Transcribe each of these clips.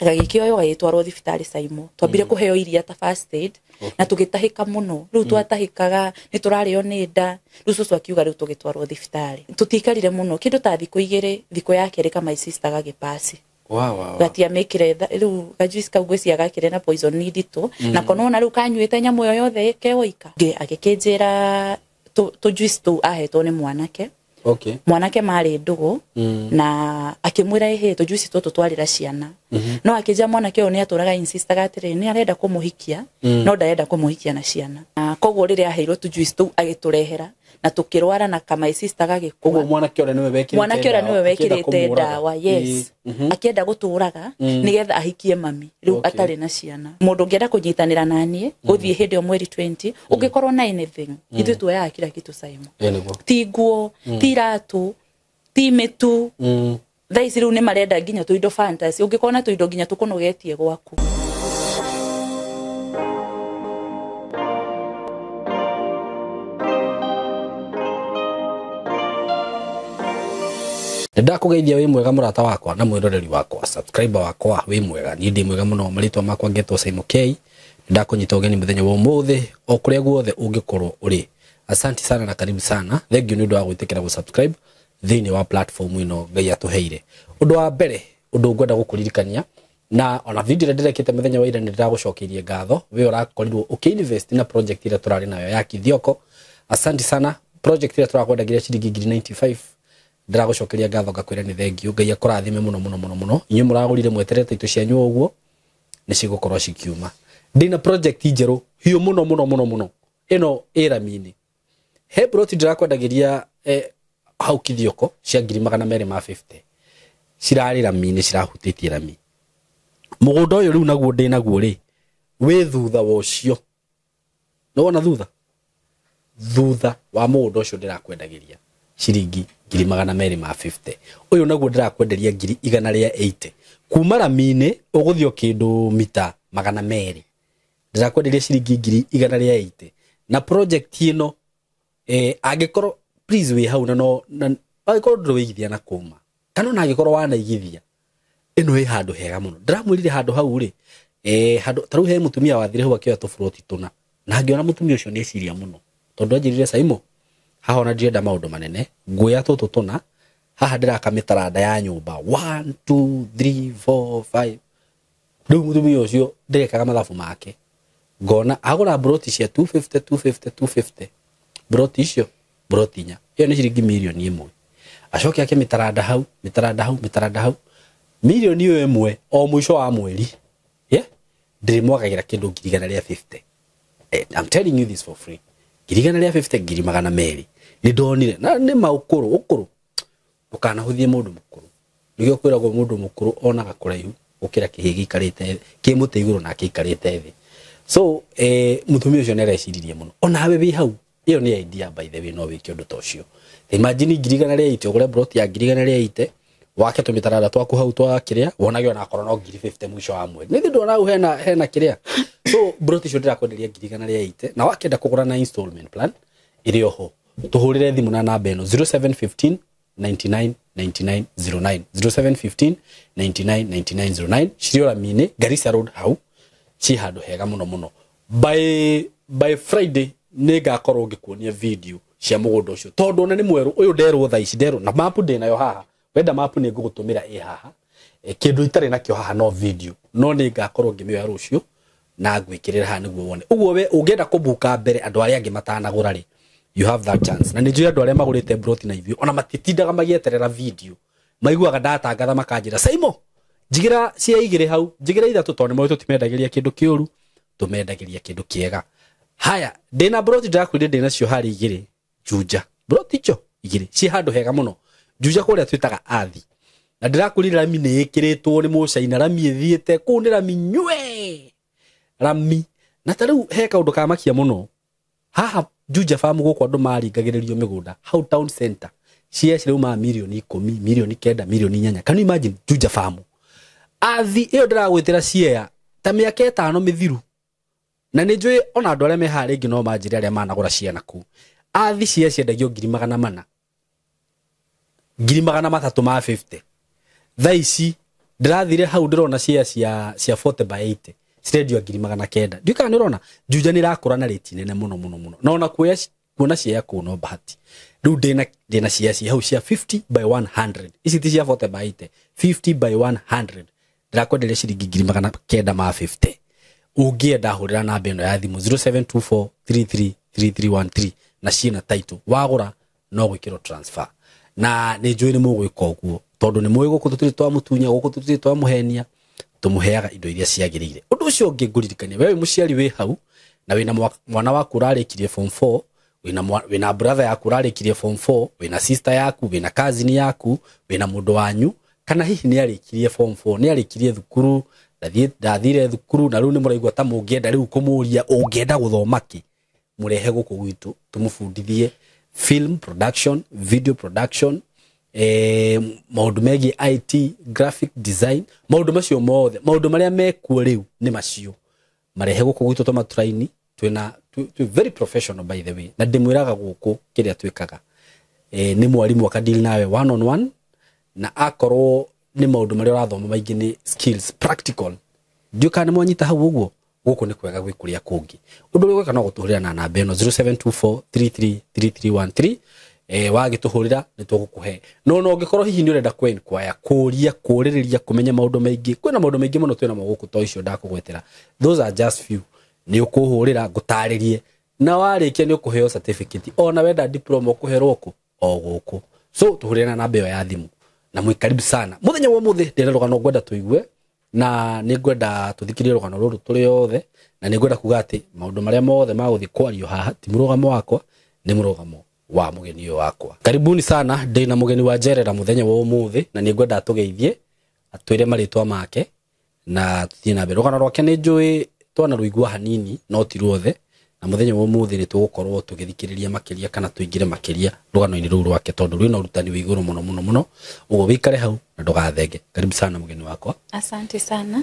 Gagĩkĩoywo gagĩtwarwo thibitarĩ Saimo. Twambire kũheo iria ta first aid na tũgĩtahĩka mũno. Rĩu twatahĩkaga nĩ tũrarĩo nĩ nda. Rĩu cũcũ akiuga rĩu tũgĩtwarwo thibitarĩ. Tũtiikarire mũno kĩndũ ta thikũ igĩrĩ, thikũ ya kerĩ ka my sister gagĩpasi. Wa wa wa. Gatiamĩkire rĩu gajuice kau ngwĩciria gakĩrĩ na poison nĩ nditũ na konona rĩu kanyuĩte nyamũ ĩyo yothe kewoika. Agĩkĩnjĩra tũ juice tũu ahetwo nĩ mwanake. Okay. Mwanake marĩ ndũgũ na akĩmwĩra ĩhĩ tũ juice tũtũ twarĩra ciana. No akĩnjĩra mwanake ũyũ nĩ atũraga insistaga atĩrĩ nĩ arenda kũmũhikia no ndarenda kũmũhikia na ciana. Na koguo rĩrĩa aheirwo tũ juice tũu agĩtũrehera na tũkĩrwara na ka my sister gagĩkua. Koguo mwanake ũrĩa nĩwe wekĩrĩte mwanake ũrĩa nĩwe akĩenda wekĩrĩte kũmũraga. ndawa, yes. Akĩenda gũtũraga nĩgetha ahikie mami rĩu atarĩ na ciana. Mũndũ ũngĩenda kũnyitanĩra na niĩ gũthiĩ hĩndĩ ĩyo mweri 20 ũngĩkorwo na anything ithuĩ tuoyaga kila kitu Saimo. Nĩguo. Ti nguo, ti iratũ, ti mĩtu. Thaa ici rĩu nĩ marenda nginya tũindo fantasy. Ũngĩkorwo na tũindo nginya tũkũnogetie gwaku. Ndakũgeithia wĩ mwega mũrata wakwa na mwĩroreri wakwa, subscriber wakwa wĩ mwega. Niĩ ndĩ mwega mũno, marĩtwa makwa ngetwo Saimo K. Ndakũnyita ũgeni mũthenya wa ũmũthĩ o kũrĩa guothe ũngĩkorwo ũrĩ. Asante sana na karibu sana. Thank you nĩ ũndũ wa gwĩtĩkĩra gũ-subscribe thĩinĩ wa platform ĩno Ngai atũheire. Ũndũ wa mbere, ũndũ ngwenda gũkũririkania na ona video ĩrĩa ndĩrekĩte mũthenya wa ira nĩ ndĩragũcokeirie ngatho, we ũrakorirwo ũkĩ-invest na project ĩrĩa tũrarĩ nayo ya Kithioko. Asante sana. Project ĩrĩa tũrakwendagĩria ciringi ngiri 95, ndĩragũcokeria ngatho ngakwĩra nĩ thank you. Ngai akũrathime mũno mũno mũno mũno. Inyuĩ mũragũrire mweterete indo cianyu o ũguo nĩ cigũkorwo cikiuma. Ndĩna project njerũ hiũ mũno mũno mũno mũno, ĩno ĩ rami-inĩ. He plot ndĩrakwendagĩria hau Kithioko cia ngiri magana merĩ ma 50, cirarĩ rami-inĩ, cirahutĩtie rami. Mũgũnda ũyũ rĩu naguo ndĩ naguo rĩ, wĩ thutha wa ũcio. Nĩ wona thutha? Thutha wa mũgũnda ũcio ndĩrakwendagĩria ciringi ngiri magana merĩ ma 50. Ũyũ naguo ndĩrakwenderia ngiri igana rĩa 80. Kuma rami-inĩ ũgũthiĩ o kĩndũ mita magana merĩ. Ndĩrakwenderia ciringi ngiri igana rĩa 80. Na project ĩno, angĩkorwo please wĩ hau na no, na angĩkorwo ndũrĩ waigithia na kũma, kana ona angĩkorwo wanaigithia, ĩno ĩ handũ hega mũno. Ndĩramwĩrire handũ hau rĩ, handũ ta rĩu he mũtumia wathire hau akĩoya tũburoti tũna, na ngĩona mũtumia ũcio nĩ eciria mũno, tondũ anjĩrire Saimo, haha ona ndirenda maũndũ manene, nguoya tũtũ tũna, haha ndĩraka mĩtaranda ya nyũmba 1 2 3 4 5. Rĩu mũtumia ũcio ndĩrekaga mathabu make, ngona agũra broti cia 250, 250, 250, broti icio broti inya, ĩyo nĩ ciringi mirioni ĩmwe. Acoke ake mĩtaranda hau, mĩtaranda hau, mĩtaranda hau, mirioni ĩyo ĩmwe o mũico wa mweri, yeah, ndĩrĩmwagagĩra kĩndũ ngiri igana rĩa 50. I'm telling you this for free. Ngiri igana rĩa 50, ngiri magana merĩ. Nĩ ndonire na nĩ maũkũrũ, ũkũrũ ndũkanahũthie mũndũ mũkũrũ. Nĩkĩo kwĩragwo mũndũ mũkũrũ onaga kũraihu gũkĩra kĩhĩ gĩikarĩte kĩ mũtĩ igũrũ na gĩikarĩte thĩ. So mũtumia ũcio nĩ areciririe mũno. Onawe wĩ hau, ĩyo nĩ idea by the way, no wĩke ũndũ ta ũcio. Imagine ngiri igana rĩa 80, ũgũre broti ya ngiri igana rĩa 80, wake tũmĩtaranda twaku hau twa kĩrĩa, wonage ona akorwo no ngiri 50 mũico wa mweri. Nĩ ndona hau hena kĩrĩa. So broti icio ndĩrakwenderia ngiri igana rĩa 80, na wakĩenda kũgũra na installment plan ĩrĩ oho. Tũhũrĩre thimũ na namba ĩno 0715 99 99 09, 0715 99 99 09, cirĩ o rami-inĩ, Garissa Road hau, ci handũ hega mũno mũno. By Friday nĩ ngakorwo ngĩkuonia video cia mũgũnda ũcio, tondũ ona nĩ mwerũ ũyũ nderwo thaa ici, nderwo na map ndĩ nayo haha. Wenda map nĩ ngũgũtũmĩra ĩ haha. Kĩndũ itarĩ nakĩo haha no video, no nĩ ngakorwo ngĩmĩoya rũciũ na ngwĩkĩrĩra haha nĩguo wone. Ũguo we ũngĩenda kũbuka mbere andũ arĩa angĩ matanagũra rĩ, you have that chance. Na nĩ njũĩ andũ arĩa magũrĩte broti na ithuĩ ona matitindaga magĩeterera video, maiguaga ndatangatha makanjĩra Saimo njigĩra cia igĩrĩ hau, njigĩra ithatũ, tondũ nĩ moĩ tũtimendagĩria kĩndũ kĩũru, tũmendagĩria kĩndũ kĩega. Haya, ndĩna broti ndĩrakwĩrire ndĩnacio harĩ igĩrĩ Juja, broti icio igĩrĩ ciĩ handũ hega mũno Juja, kũrĩa twĩtaga Athi. Na ndĩrakwĩrire rami nĩ ĩkĩrĩtwo nĩ mũcaina, rami ĩthiĩte kũu nĩ rami nywe rami. Na ta rĩu he kaũndũ kamakia mũno haha Juja farm gũkũ andũ maringagĩrĩrio mĩgũnda hau town center, cia ciraumaga mirioni ikũmi, mirioni kenda, mirioni inyanya. Can you imagine Juja farm? Athi ĩyo ndĩragwĩtĩra ciea ta mĩaka ĩtano mĩthiru, na nĩ njũĩ ona andũ arĩa me haha rĩngĩ no manjĩre arĩa managũra ciana kũu. Athi cia ciendagio ngiri magana mana, ngiri magana matatũ ma 50. Thaa ici Ndĩrathire hau ndĩrona share cia 40 by 80 cirendio 900. Ndiũĩ kana nĩ ũrona Juja nĩ ĩrakũra na rate nene mũno mũno mũno. Na ona kuona share kũu no bahati. Rĩu ndĩna share cia hau cia 50 by 100. Ici ti cia 40 by 80, 50 by 100. Ndĩrakwenderia ciringi 950. Ũngĩenda hũrĩra namba ĩno ya thimũ 0724333313 na ciĩna title. Wagũra no gwĩkĩrwo transfer. Na nĩ njũĩ nĩ mũgwĩka ũguo tondũ nĩ mũĩ gũkũ tũtirĩ twamũtunya, gũkũ tũtirĩ twamũhenia, tũmũheaga indo iria ciagĩrĩire. Ũndũ ũcio ũngĩ ngũririkania, we wĩ mũciari wĩ hau na wĩna mwana waku ũrarĩkirie form 4, wĩna brother yaku ũrarĩkirie form 4, wĩna sister yaku, wĩna cousin yaku, wĩna mũndũ wanyu, kana hihi nĩ arĩkirie form 4, nĩ arĩkirie thukuru, ndathire thukuru na rĩu nĩ mũraigua ta mũngĩenda rĩu kũmũria ũngĩenda gũthoma kĩ, mũrehe gũkũ gwitũ tũmũbundithie film production, video production, maũndũ megiĩ IT, graphic design, maũndũ macio mothe, maũndũ marĩa mekuo rĩu nĩ macio marehe gũkũ gwitũ tũmaturaini. Twĩna twĩ very professional by the way, na ndĩmwĩraga gũkũ kĩrĩa twĩkaga nĩ mwarimũ akadeal nawe one on one, na akorwo nĩ maũndũ marĩa ũrathoma maingĩ nĩ skills practical. Ndiũĩ kana nĩ mwanyita hau ũguo. Gũkũ nĩ kwega gwĩ kũrĩa kũngĩ. Ũndũ ũrĩa ũgwĩka no gũtũhũrĩra na namba ĩno 0724333313. Wagĩtũhũrĩra nĩ tũgũkũhe. No no ũngĩkorwo hihi nĩ ũrenda kũ-inquire, kũũria, kũũrĩrĩria, kũmenya maũndũ maingĩ, kwĩna maũndũ maingĩ mũno twĩna mo gũkũ to icio ndakũgwetera. Those are just few. Nĩ ũkũhũrĩra ngũtarĩrie, na warĩkia nĩ ũkũheo certificate. Ona wenda diploma ũkũherwo kũ? O gũkũ. So tũhũrĩre na namba ĩyo ya thimũ na mwĩ karibu sana. Mũthenya wa ũmũthĩ ndĩna rũgano ngwenda tũigue, na nĩ ngwenda tũthikĩrĩrie rũgano rũrũ tũrĩ othe, na nĩ ngwenda kuga atĩ maũndũ marĩa mothe magũthiĩ kwario haha ti mũrũgamo wakwa, nĩ mũrũgamo wa mũgeni ũyũ wakwa. Karibuni sana, ndĩna mũgeni wa njerera mũthenya wa ũmũthĩ, na nĩ ngwenda atũgeithie, atwĩre marĩtwa make na tũthiĩ na mbere. Rũgano rwake nĩ njũĩ twanarũigua hanini no ti ruothe, na mũthenya wa ũmũthĩ nĩ tũgũkorwo tũgĩthikĩrĩria makĩria kana tũingĩre makĩria rũgano-inĩ rũu rwake tondũ rwĩna ũrutani wĩ igũrũ mũno mũno mũno. Ũguo wĩikare hau na ndũgathenge. Karibu sana mũgeni wakwa. Asante sana.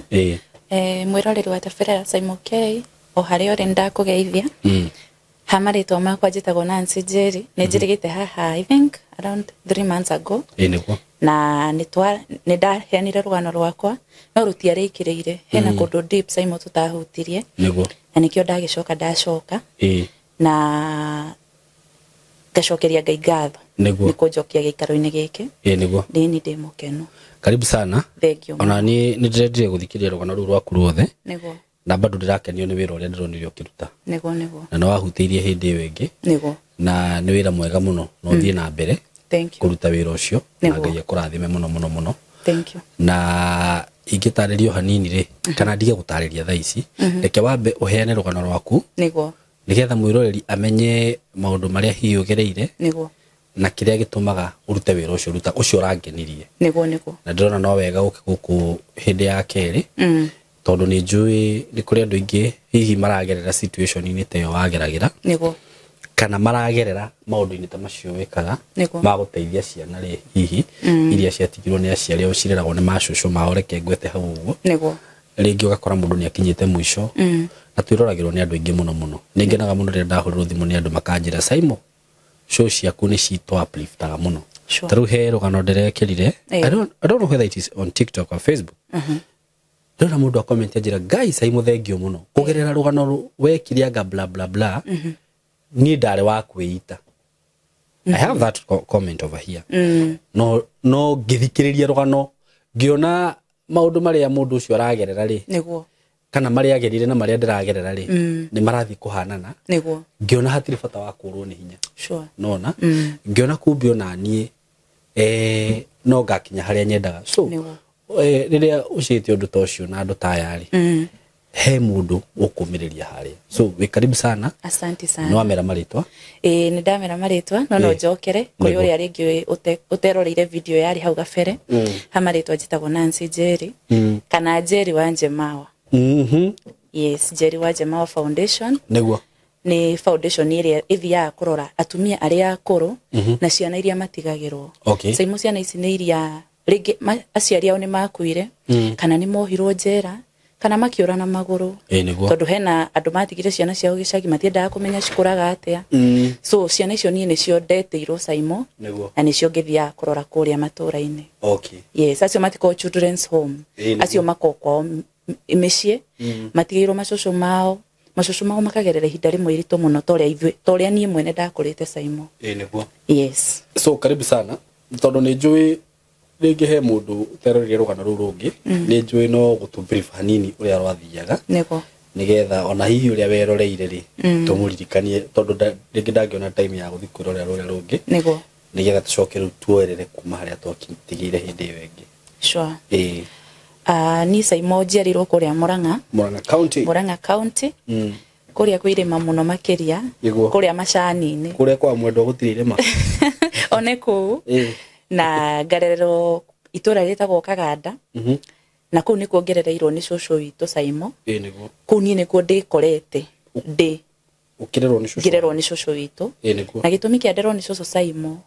Mwĩroreri wa tabarĩra Simon K, o harĩa ũrĩ nĩndakũgeithia. Ha marĩtwa makwa njĩtagwo Nancy Njeri, nĩ njĩrĩgĩte haha I think around 3 months ago. Nĩguo. Na nĩ ndaheanire rũgano rwakwa no rũtiarĩkĩrĩire, hena kũndũ deep Simon tũtahutirie. Nĩguo. Na nĩkĩo ndagĩcoka ndacoka. Na ngacokeria Ngai ngatho. Nĩguo. Nĩ kũnjokia gĩikaro-inĩ gĩkĩ. Nĩguo. Ndĩ ndĩ mũkenu. Karibu sana. Thank you. Ona niĩ nĩ ndĩrendire gũthikĩrĩria rũgano rũu rwaku ruothe. Nĩguo. Na bado ndĩrakenio nĩ wĩra ũrĩa ndĩronire ũkĩruta. Nĩguo nĩguo. Na nĩ wahutĩirie hĩndĩ ĩyo ĩngĩ. Nĩguo. Na nĩ wĩra mwega mũno, na ũthiĩ na mbere. Thank you. Kũruta wĩra ũcio. Na Ngai akũrathime mũno mũno mũno. Thank you. Na ingĩtarĩrio hanini rĩ, kana ndige gũtarĩria thaa ici, reke wambe ũheane rũgano rwaku. Nĩguo. Nĩgetha mwĩroreri amenye maũndũ marĩa hihi ũgereire. Nĩguo. Na kĩrĩa gĩtũmaga ũrute wĩra ũcio ũruta, ũcio ũrangenirie. Nĩguo nĩguo. Na ndĩrona no wega ũke gũkũ hĩndĩ ya kerĩ. Tondũ nĩ njũĩ nĩ kũrĩ andũ aingĩ hihi maragerera situation-inĩ ta ĩyo wageragĩra. Nĩguo. Kana maragerera maũndũ-inĩ ta macio wĩkaga. Nĩguo. Ma gũteithia ciana rĩ hihi iria ciatigirwo nĩ aciari ao cireragwo nĩ macũcũ mao, reke ngwete hau ũguo. Nĩguo. Rĩngĩ ũgakora mũndũ nĩ akinyĩte mũico. Na twĩroragĩrwo nĩ andũ aingĩ mũno mũno. Nĩ ngenaga mũno rĩrĩa ndahũrĩrwo thimũ nĩ andũ makanjĩra, Simon, show ciaku nĩ citũ upliftaga mũno. Sure. Ta rĩu he rũgano ndĩrekĩrire. I don't know whether it is on TikTok or Facebook. Ndĩrona mũndũ akomenti anjĩra, Guys, Simon thengio mũno. Kũgerera rũgano wekire anga bla bla bla. Niĩ ndarĩ wa kwĩita. I have that comment over here. No ngĩthikĩrĩria rũgano ngĩona maũndũ marĩa mũndũ ũcio aragerera rĩ. Nĩguo. Kana marĩa agerire na marĩa ndĩragerera rĩ, nĩ marathiĩ kũhanana. Nĩguo. Ngĩona hatirĩ bata wa kũrwo nĩ hinya. Sure. Nona? Ngĩona kumbe ona niĩ no ngakinya harĩa nyendaga. So rĩrĩa ũciĩte ũndũ ta ũcio na andũ ta aya rĩ, he mũndũ ũkũmĩrĩria harĩa. So wĩ karibu sana. Asante sana. Nĩ wamera marĩtwa? Nĩ ndamera marĩtwa, no njokere kũrĩ ũrĩa rĩngĩ ũteroreire video yarĩ hau gabere. Ha marĩtwa njĩtagwo Nancy Njeri, kana Njeri wa Njemawa. Yes, Njeri wa Njemawa Foundation. Nĩguo. Nĩ foundation ĩrĩa ĩthiaga kũrora atumia arĩa akũrũ na ciana iria matigagĩrwo. Okay. Saimu ciana ici nĩ iria rĩngĩ aciari ao nĩ makuire, kana nĩ mohirwo njera, Kana makiura na maguru. Ĩĩ nĩguo. Tondu hena andu matigire ciana ciao gicagi matiendaga kumenya cikuraga atia. So ciana icio niĩ nĩcio ndeteirwo Saimo. Nĩguo. Na nĩcio ngĩthiaga kũrora kũrĩa matũra-inĩ. Okay. Yes, acio matikoragwo children's home. Ĩĩ nĩguo. Acio makoragwo kwao mĩciĩ. Matigĩirwo macucu mao. Macucu mao makagerera ihinda rĩmwe iritũ mũno ta ũrĩa ithuĩ, ta ũrĩa niĩ mwene ndakũrĩte Saimo. Ĩĩ nĩguo. Yes. So karibu sana tondu nĩ njũĩ rĩngĩ he mũndũ ũteroreire rũgano rũu rũngĩ, nĩ njũĩ no gũtũ brief hanini ũrĩa rwathiaga. Nĩguo. Nigetha ona hihi ũrĩa weroreire rĩ tũmũririkanie tondu rĩngĩ ndangĩona time ya gũthiĩ kwĩrorera rũrĩa rũngĩ. Nĩguo. Nigetha tũcoke rĩu tuoerere kuma harĩa twatigĩire hĩndĩ ĩyo ĩngĩ. Sure. Ĩĩ. Niĩ Saimo njiarirwo kũrĩa Murang'a. Murang'a County. Murang'a County. Kũrĩa kwĩ irĩma mũno makĩria. Nĩguo. Kũrĩa macani-inĩ. Kũrĩa kwa Mwendwa gũtirĩ irĩma. One kũu. Ĩĩ. Na ngarererwo itũra rĩtagwo Kaganda. Na kũu nĩkuo ngerereirwo nĩ cũcũ witũ Saimo. Ĩĩ nĩguo. Kũu niĩ nĩkuo ndĩkorete ndĩ. Ũkĩrerwo nĩ cũcũ. Ngĩrerwo nĩ cũcũ witũ. Ĩĩ nĩguo. Na gĩtũmi kĩa nderwo nĩ cũcũ Saimo.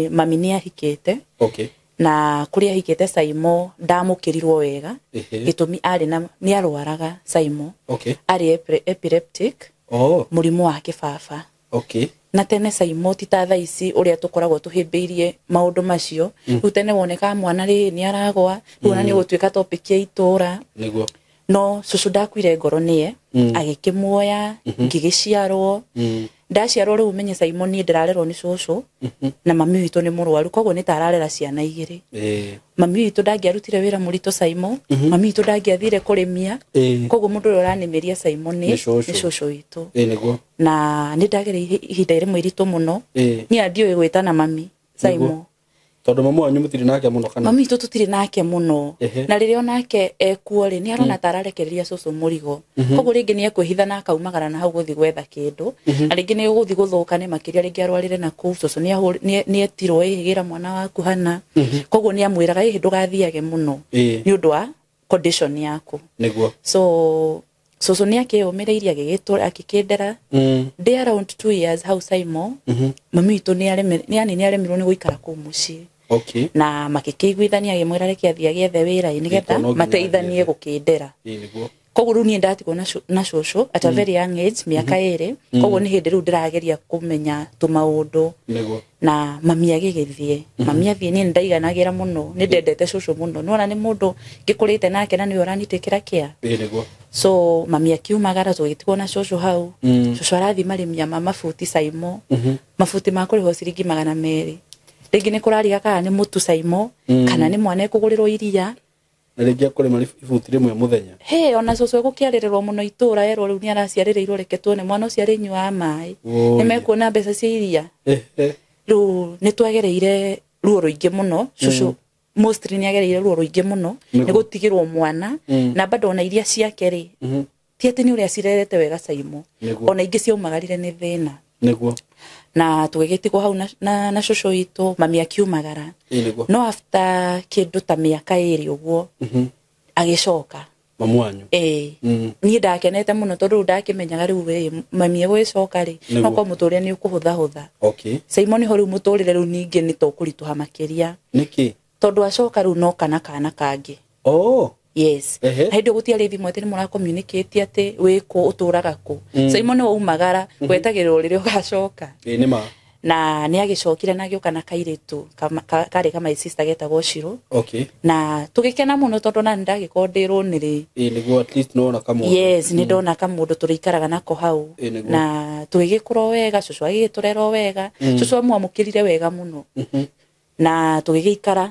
Mami nĩ ahikĩte. Okay. Na kũrĩa ahikĩte Saimo ndamũkĩrirwo wega. Gĩtũmi arĩ na nĩ arwaraga Saimo. Okay. Arĩ epileptic. Oh. Mũrimũ wa kĩbaba. Okay. Na tene Saimo ti ta thaa ici ũrĩa tũkoragwo tũhĩmbĩirie maũndũ macio. Rĩu tene wonekaga mwana rĩ nĩ aragwa, rĩu ona nĩ ũgũtuĩka topic ya itũra. Nĩguo. No cũcũ ndakuire ngoro nĩye, agĩkĩmuoya, ngĩgĩciarwo. Ndaciarwo rĩu menye Saimo niĩ ndĩrarerwo nĩ cũcũ, na mami witũ nĩ mũrwaru, koguo nĩ ta ararera ciana igĩrĩ. Mami witũ ndangĩarutire wĩra mũritũ Saimo, mami witũ ndangĩathire kũrĩmia, koguo mũndũ ũrĩa ũranĩmĩria Saimo nĩ cũcũ witũ. Nĩguo. Na nĩ ndagereire ihinda rĩmwe iritũ mũno. Niĩ ndiũĩ gwĩtana mami Saimo. Tondu mamu wanyu mũtirĩ nake mũno kana? Mami witũ tũtirĩ nake mũno. Na rĩrĩa onake ekuo rĩ, nĩ arona ta ararekereria cũcũ mũrigo. Koguo rĩngĩ nĩ ekwĩhitha na akaumagara na hau gũthiĩ gwetha kĩndũ. Na rĩngĩ nĩ ũgũthiĩ gũthũka nĩ makĩria rĩngĩ arwarĩre na kũu. Cũcũ nĩ etirwo, ĩhĩ gĩra mwana waku hana. Koguo nĩ amwĩraga, ĩhĩ ndũgathiage mũno. Nĩ ũndũ wa condition yaku. Nĩguo. So cũcũ nĩ akĩyũmĩrĩirie agĩkĩndera. Ndĩ around 2 years hau Saimo, mami witũ nĩ aremirwo nĩ gũikara kũu mũciĩ. Okay. Na makĩkĩiguithania agĩmwĩra reke athiĩ agĩethe wĩra nĩgetha mateithanie gũkĩndera. Nĩguo. Koguo rĩu niĩ ndatigwo na cũcũ at a very young age, mĩaka 2. Koguo nĩ hĩndĩ rĩu ndĩrageria kũmenya tũmaũndũ. Nĩguo. Na mami agĩgĩthiĩ. Mami athiĩ niĩ nĩndaiganagĩra mũno, nĩndendete cũcũ mũno. Nĩwona nĩ mũndũ ngĩkũrĩte nake na nĩwe ũranitĩkĩra kĩa. Nĩguo. So mami akiumagara tũgĩtigwo na cũcũ hau. Cũcũ arathiĩ marĩmia ma mabuti Saimo. Mabuti ma kũrĩhwo ciringi 200. Rĩngĩ nĩ kũrariga kana nĩ mũtu Saimo, kana nĩ mwana ekũgũrĩrwo iria. Na rĩngĩ akũrĩma ibuti rĩmwe mũthenya. Hĩ, ona cũcũ egũkĩarĩrĩrwo mũno itũra erwo rĩu nĩ araciarĩrĩirwo reke tuone mwana ũcio arĩnyuaga maĩ. Nĩ mekuona mbeca cia iria. Rĩu nĩ twagereire ruo rũingĩ mũno. Cũcũ mostly nĩ agereire ruo rũingĩ mũno nĩ gũtigĩrwo mwana, na bado ona iria ciake rĩ, ti atĩ nĩ ũrĩa cirerete wega Saimo. Ona ingĩ ciaumagarire nĩ thĩna. Nĩguo. Na tũgĩgĩtigwo hau na cũcũ witũ, mami akiumagara. No after kĩndũ ta mĩaka 2 ũguo, agĩcoka. Mamu wanyu? Ĩĩ. Niĩ ndakenete mũno tondũ rĩu ndakĩmenyaga rĩu ĩ, mami egũgĩcoka rĩ, no korwo mũtũrĩre nĩ ũkũhũthahũtha. Okay. Saimo nĩho rĩu mũtũrĩre rĩu ningĩ nĩ ta ũkũritũha makĩria. Nĩkĩ? Tondũ acoka rĩu noka na kana kangĩ. Oh. Yes. Na hĩndĩ ĩyo gũtiarĩ thimũ atĩ nĩ mũra-communicate atĩ wĩ kũ, ũtũraga kũ. Saimo nĩwe umagara, wetagĩrĩrwo rĩrĩa ũgacoka. Ĩĩ nĩ ma. Na nĩ agĩcokire na agĩũka na kairĩtu karĩ ka my sister getagwo Shiro. Okay. Na tũgĩkena mũno tondũ na nĩndagĩkorwo ndĩ rũnĩrĩ. Ĩĩ nĩguo, at least nĩwona kamũndũ. Yes, nĩ ndona kamũndũ tũrĩikaraga nako hau. Na tũgĩgĩkũra wega, cũcũ agĩgĩtũrera wega. Cũcũ amwamũkĩrire wega mũno. Na tũgĩgĩikara,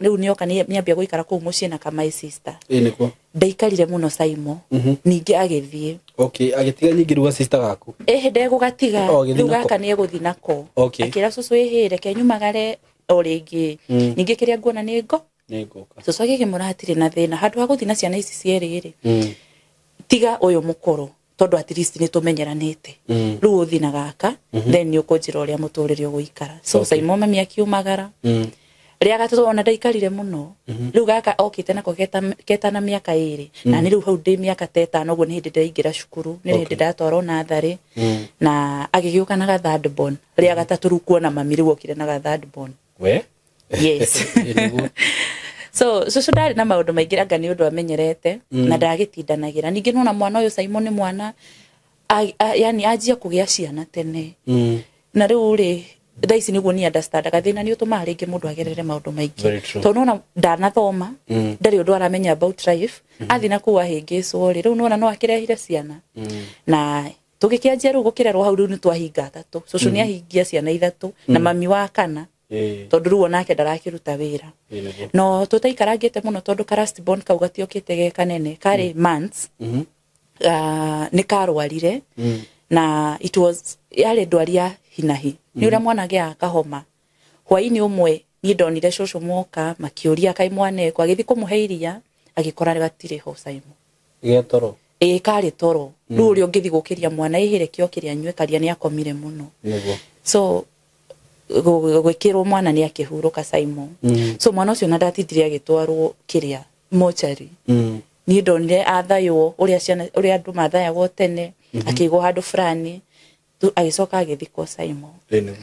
rĩu nĩoka nĩambia gũikara kũu mũciĩ na ka my sister. Ĩĩ nĩguo. Ndaikarire mũno Saimo. Ningĩ agĩthiĩ. Okay, agĩtiga nyingĩ rĩu sister gaku. Ĩhĩ ndegũgatiga. Rĩu gaka nĩ egũthiĩ nako. Okay. Akĩra cũcũ ĩhĩ reke nyumagare o rĩngĩ. Ningĩ kĩrĩa nguona nĩ ngo. Nĩ ngũka. Cũcũ agĩkĩmwĩra hatirĩ na thĩna. Handũ ha gũthiĩ na ciana ici cierĩ rĩ. Tiga ũyũ mũkũrũ tondũ at least nĩ tũmenyeranĩte. Rĩu ũthiĩ na gaka, then nĩ ũkũnjĩra ũrĩa mũtũrĩre ũgũikara. So Saimo mami akiumagara. Rĩa gatatũ ona ndaikarire mũno. Rĩu gaka okĩte nako keta na mĩaka 2. Na nĩ rĩu hau ndĩ mĩaka ta 5 ũguo nĩ hĩndĩ ndĩraingĩra cukuru, nĩ hĩndĩ ndatwarwo natharĩ. Na agĩgĩũka na ga third born. Rĩa gatatũ rĩu kuona mami rĩu okire na ga third born. We? Yes. So cũcũ ndarĩ na maũndũ maingĩ, anga nĩ ũndũ amenyerete na ndagĩtindanagĩra. Ningĩ nona mwana ũyũ Simon nĩ mwana yani anjia kũgĩa ciana tene. Na rĩu rĩ, thaa ici nĩguo ni understandaga thĩna nĩ ũtũmaga rĩngĩ mũndũ agerere maũndũ maingĩ. Very true. Tondũ nona ndanathoma, ndarĩ ũndũ aramenya about life, athiĩ na kũu ahĩngĩcwo rĩ, rĩu nona no akĩrehire ciana. Na tũgĩkĩanjia rĩu gũkĩrerwo hau, rĩu nĩ twahinga atatũ. Cũcũ nĩ ahingia ciana ithatũ na mami wa kana, tondũ rĩu onake ndarakĩruta wĩra. Nĩguo. No tũtaikarangĩte mũno, tondũ ka last born kau gatiokĩte ge kanene, karĩ months, nĩ karwarire. Na it was yarĩ ndwari ya hinahi, nĩ ũrĩa mwana agĩaga kahoma. Hwaĩ-inĩ ũmwe niĩ ndonire cũcũ moka makĩũria kaĩ mwana ekũ, agĩthiĩ kũmũhe iria, agĩkora gatirĩ ho Simon. Gĩa toro. Ĩĩ, karĩ toro. Rĩu ũrĩa ũngĩthiĩ gũkĩria mwana ĩhĩre kĩo kĩrĩa anyue karia, nĩ akomire mũno. Nĩguo. So gwĩkĩrwo mwana nĩ akĩhurũka Simon. So mwana ũcio na ndatindire agĩtwarwo kĩrĩa mochari. Niĩ ndonire athaywo ũrĩa ciana, ũrĩa andũ mathayagwo tene, akĩigwo handũ fulani, agĩcoka agĩthikwo Simon. Nĩguo.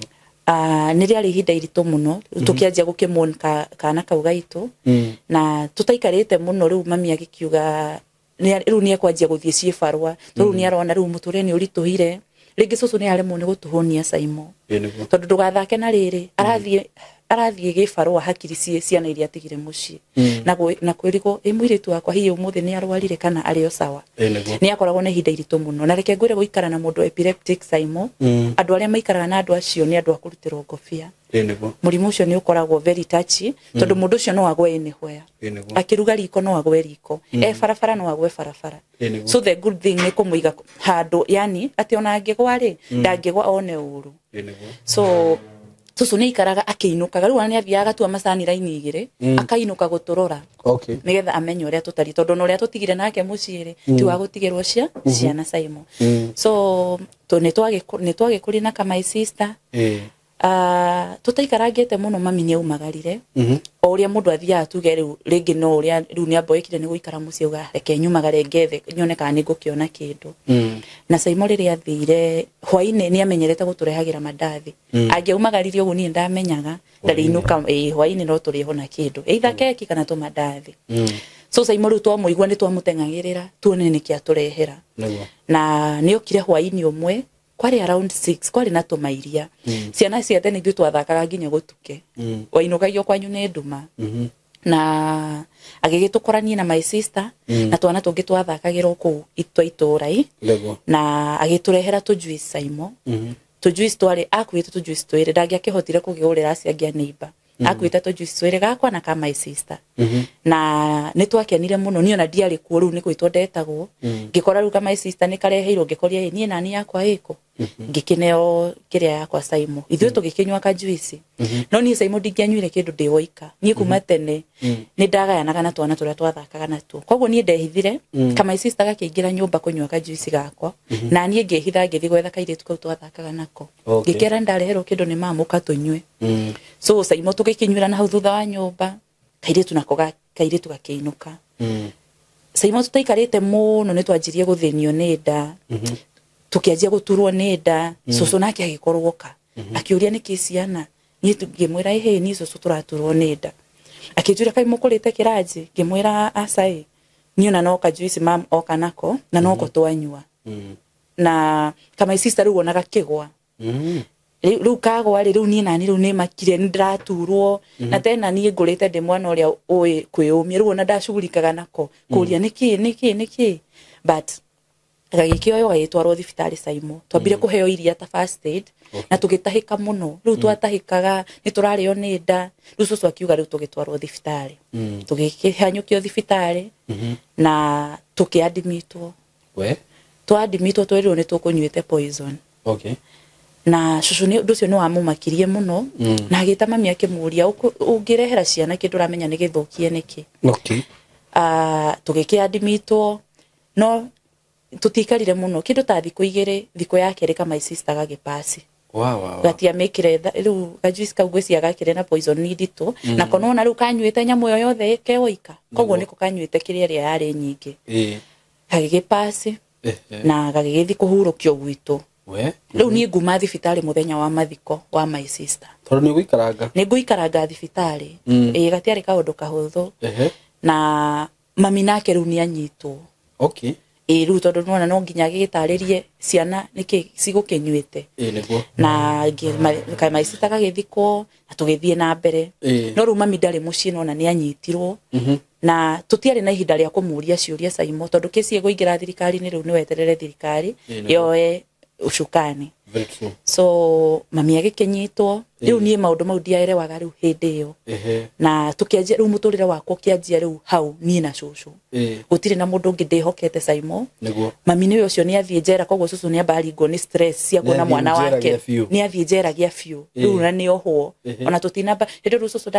Nĩ rĩarĩ ihinda iritũ mũno tũkĩanjia gũkĩmon kana kau gaitũ. Na tũtaikarĩte mũno, rĩu mami agĩkiuga rĩu nĩ ekwanjia gũthiĩ ciĩbarũa, tondũ rĩu nĩ arona rĩu mũtũrĩre nĩ ũritũhire. Rĩngĩ cũcũ nĩ aremwo nĩ gũtũhũnia Simon. Nĩguo. Tondũ ndũgathake na rĩrĩ, arathiĩ gĩbarũa hakiri ciĩ ciana iria atigire mũciĩ. Na kwĩrigwo ĩ mũirĩtu wakwa hihi ũmũthĩ nĩ arwarire kana arĩ o sawa. Nĩguo. Nĩ akoragwo na ihinda iritũ mũno. Na reke ngwĩre, gũikara na mũndũ epileptic Simon, andũ arĩa maikaraga na andũ acio nĩ andũ a kũrutĩrwo ngobia. Nĩguo. Mũrimũ ũcio nĩ ũkoragwo very touchy, tondũ mũndũ ũcio no agwe anywhere. Nĩguo. Akĩruga riko no agwe riko, e barabara no agwe barabara. Nĩguo. So the good thing nĩ kũmũiga handũ, yani atĩ ona angĩgwa rĩ, ndangĩgwa one ũru. Nĩguo. So cũcũ nĩ aikaraga akĩinũkaga, rĩu ona nĩ athiaga agatua macani raini igĩrĩ, akainũka gũtũrora, nĩgetha amenye ũrĩa tũtariĩ, tondũ ona ũrĩa tũtigire nake mũciĩ rĩ, ti wa gũtigĩrwo cia ciana Simon. So nĩ twagĩkũrire na ka my sister. Tũtaikarangĩte mũno, mami nĩ aumagarire. O ũrĩa mũndũ athiaga, tuge rĩu rĩngĩ no ũrĩa rĩu nĩ amboekire nĩ gũikara mũciĩ, auga reke nyumagare ngethe nyone kana nĩ ngũkĩona kĩndũ. Na Simon rĩrĩa athire hwaĩ-inĩ, nĩ amenyerete gũtũrehagĩra mandathi. Angĩaumagaririe ũguo, niĩ ndamenyaga ndarĩinũka ĩ hwaĩ-inĩ no tũrĩho na kĩndũ, either keki kana tũmandathi. So Simon rĩu twamũigua nĩ twamũteng'agĩrĩra tuone nĩkĩ atũrehera. Nĩguo. Na nĩ okire hwaĩ-inĩ ũmwe, kwarĩ around 6, kwarĩ na tũmairia. Ciana cia tene ithuĩ twathakaga nginya gũtuke, wainũkagio kwanyu nĩ nduma. Na agĩgĩtũkora niĩ na my sister na twana tũngĩ twathakagĩra o kũu twa itũũra i. Nĩguo. Na agĩtũrehera tũjuice Simon. Tũjuice twarĩ, akuĩte tũjuice twĩrĩ, ndangĩakĩhotire kũgĩgũrĩra acio angĩ a neighbor. Akuĩte tũjuice twĩrĩ, gakwa na ka my sister. Na nĩ twakenire mũno. Niĩ ona ndiarĩ kuo, rĩu nĩ gwĩtwo ndetagwo, ngĩkora rĩu ka my sister nĩ kareheirwo. Ngĩkoria, ĩ niĩ nani yakwa ĩkũ? Ngĩkĩneo kĩrĩa yakwa Simon, ithuĩ tũgĩkĩnyua kajuici. No niĩ Simon ndingĩanyuire kĩndũ ndĩ woika. Niĩ kuma tene nĩ ndagayanaga na twana tũrĩa twathakaga natuo, koguo niĩ ndehithire, ka my sister gakĩingĩra nyũmba kũnyua kajuici gakwa, na niĩ ngĩhitha ngĩthiĩ gwetha kairĩtu kau twathakaga nako. Ngĩkera ndareherwo kĩndũ nĩ mamu, katũnyue. So Simon tũgĩkĩnyuĩra na hau thutha wa nyũmba, kairĩtu nako kairĩtu gakĩinũka. Simon tũtaikarĩte mũno, nĩ twanjirie gũthĩnio nĩ nda, tũkĩanjia gũturwo nĩ nda. Cũcũ nake agĩkorwo oka akĩũria nĩkĩ ciana. Niĩ ngĩmwĩra, ĩhĩ, niĩ cũcũ tũraturwo nĩ nda. Akĩnjũria, kaĩ mũkũrĩte kĩranji? Ngĩmwĩra, aca, ĩ niĩ ona no kajuici mam oka nako na noko twanyua. Na kama sister rĩu ona gakĩgwa. Rĩu kagwa rĩ, rĩu niĩ nani rĩu nĩ makire, nĩ ndĩraturwo. Na tena niĩ ngũrĩte ndĩ mwana ũrĩa ũĩ kwĩyũmia, rĩu ona ndacugurikaga nako kũria nĩkĩ nĩkĩ nĩkĩ, but gagĩkĩoywo gagĩtwarwo thibitarĩ. Simon twambire kũheo iria ta first aid. Na tũgĩtahĩka mũno, rĩu twatahĩkaga nĩ tũrarĩo nĩ nda. Rĩu cũcũ akiuga rĩu tũgĩtwarwo thibitarĩ. Tũgĩkĩhanyũkio thibitarĩ na tũkĩandimitwo. We. Twandimitwo twerirwo nĩ tũkũnyuĩte poison. Na cũcũ nĩ ũndũ ũcio nĩ wamũmakirie mũno. Na agĩta mami akĩmũria, "Ũngĩrehera ciana kĩndũ ũramenya nĩ gĩthũkie nĩkĩ?" Tũgĩkĩandimitwo, no tũtiikarire mũno, kĩndũ ta thikũ 2. Thikũ ya kerĩ ka my sister gagĩpasi. Wa. Gatiamĩkire rĩu gajuice kau ngwĩciria gakĩrĩ na poison nĩ nditũ. Nako nona rĩu kanyuĩte nyamũ ĩyo yothe kewoika, koguo nĩko kanyuĩte kĩrĩa ĩrĩa yarĩ nyingĩ. Gagĩgĩpasi. Na gagĩgĩthiĩ kũhurũkio gwitũ. We. Rĩu niĩ nguma thibitarĩ mũthenya wa mathiko wa my sister. Tondũ nĩ ũgũikaranga. Nĩ ngũikaranga thibitarĩ. Ĩĩ gatiarĩ kaũndũ kahũthũ. Na mami nake rĩu nĩ anyitwo. Okay. Ĩĩ rĩu tondũ nĩwona no nginya agĩgĩtarĩrie ciana nĩkĩ cigũkĩnyuĩte. Ĩĩ nĩguo. Na my sister gagĩthikwo na tũgĩthiĩ na mbere. No rĩu mami ndarĩ mũciĩ nona nĩ anyitirwo. Na tũtiarĩ na ihinda rĩa kũmũria ciũria Saimo tondũ kesi ĩgũingĩra thirikari-inĩ rĩu nĩ weterere thirikari yoe ucukani. Very true. So mami agĩkĩnyitwo rĩu niĩ maũndũ mau ndiaerewaga rĩu hĩndĩ ĩyo. Na tũkĩanjia rĩu mũtũrĩre wakwa ũkĩanjia rĩu hau niĩ na cũcũ. Gũtirĩ na mũndũ ũngĩ ndĩhokete Saimo. Nĩguo. Mami nĩwe ũcio nĩ athiĩ njera koguo cũcũ nĩ amba aringwo nĩ stress cia kuona mwana wake. Nĩ athiĩ njera gĩa biũ. Rĩu na nĩ ohwo. Ona tũtinamba hĩndĩ rĩu cũcũ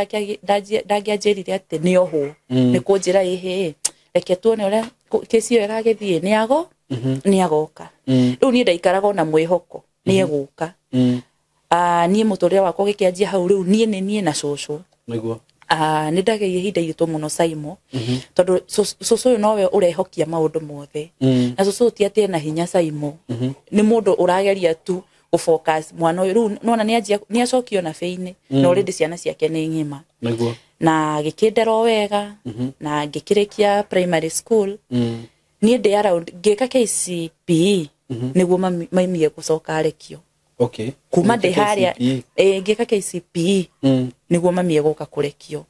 ndangĩanjĩrire atĩ nĩ ohwo. Nĩ kũnjĩra ĩhĩ reke tuone ũrĩa kesi ĩyo ĩgagĩthiĩ nĩ ago nĩ agoka. Rĩu niĩ ndaikaraga ona mwĩhoko nĩ egũka. Niĩ mũtũrĩre wakwa ũgĩkĩanjia hau rĩu niĩ nĩ niĩ na cũcũ. Nĩguo. Nĩ ndagĩire ihinda iritũ mũno Saimo tondũ cũcũ ũyũ nowe ũrehokia maũndũ mothe. Na cũcũ ti atĩ ena hinya Saimo. Nĩ mũndũ ũrageria tu gũfocus mwana ũyũ rĩu nona nĩ acokio na bĩinĩ na already ciana ciake nĩ ng'ima. Nĩguo. Na gĩkĩndera o wega na ngĩkĩrĩkia primary school. Niĩ ndĩ around ngĩka KCPE nĩguo mami egũcoka arekio. Okay. Kuma ndĩ harĩa ngĩka KCPE nĩguo mami egũka kũrekio.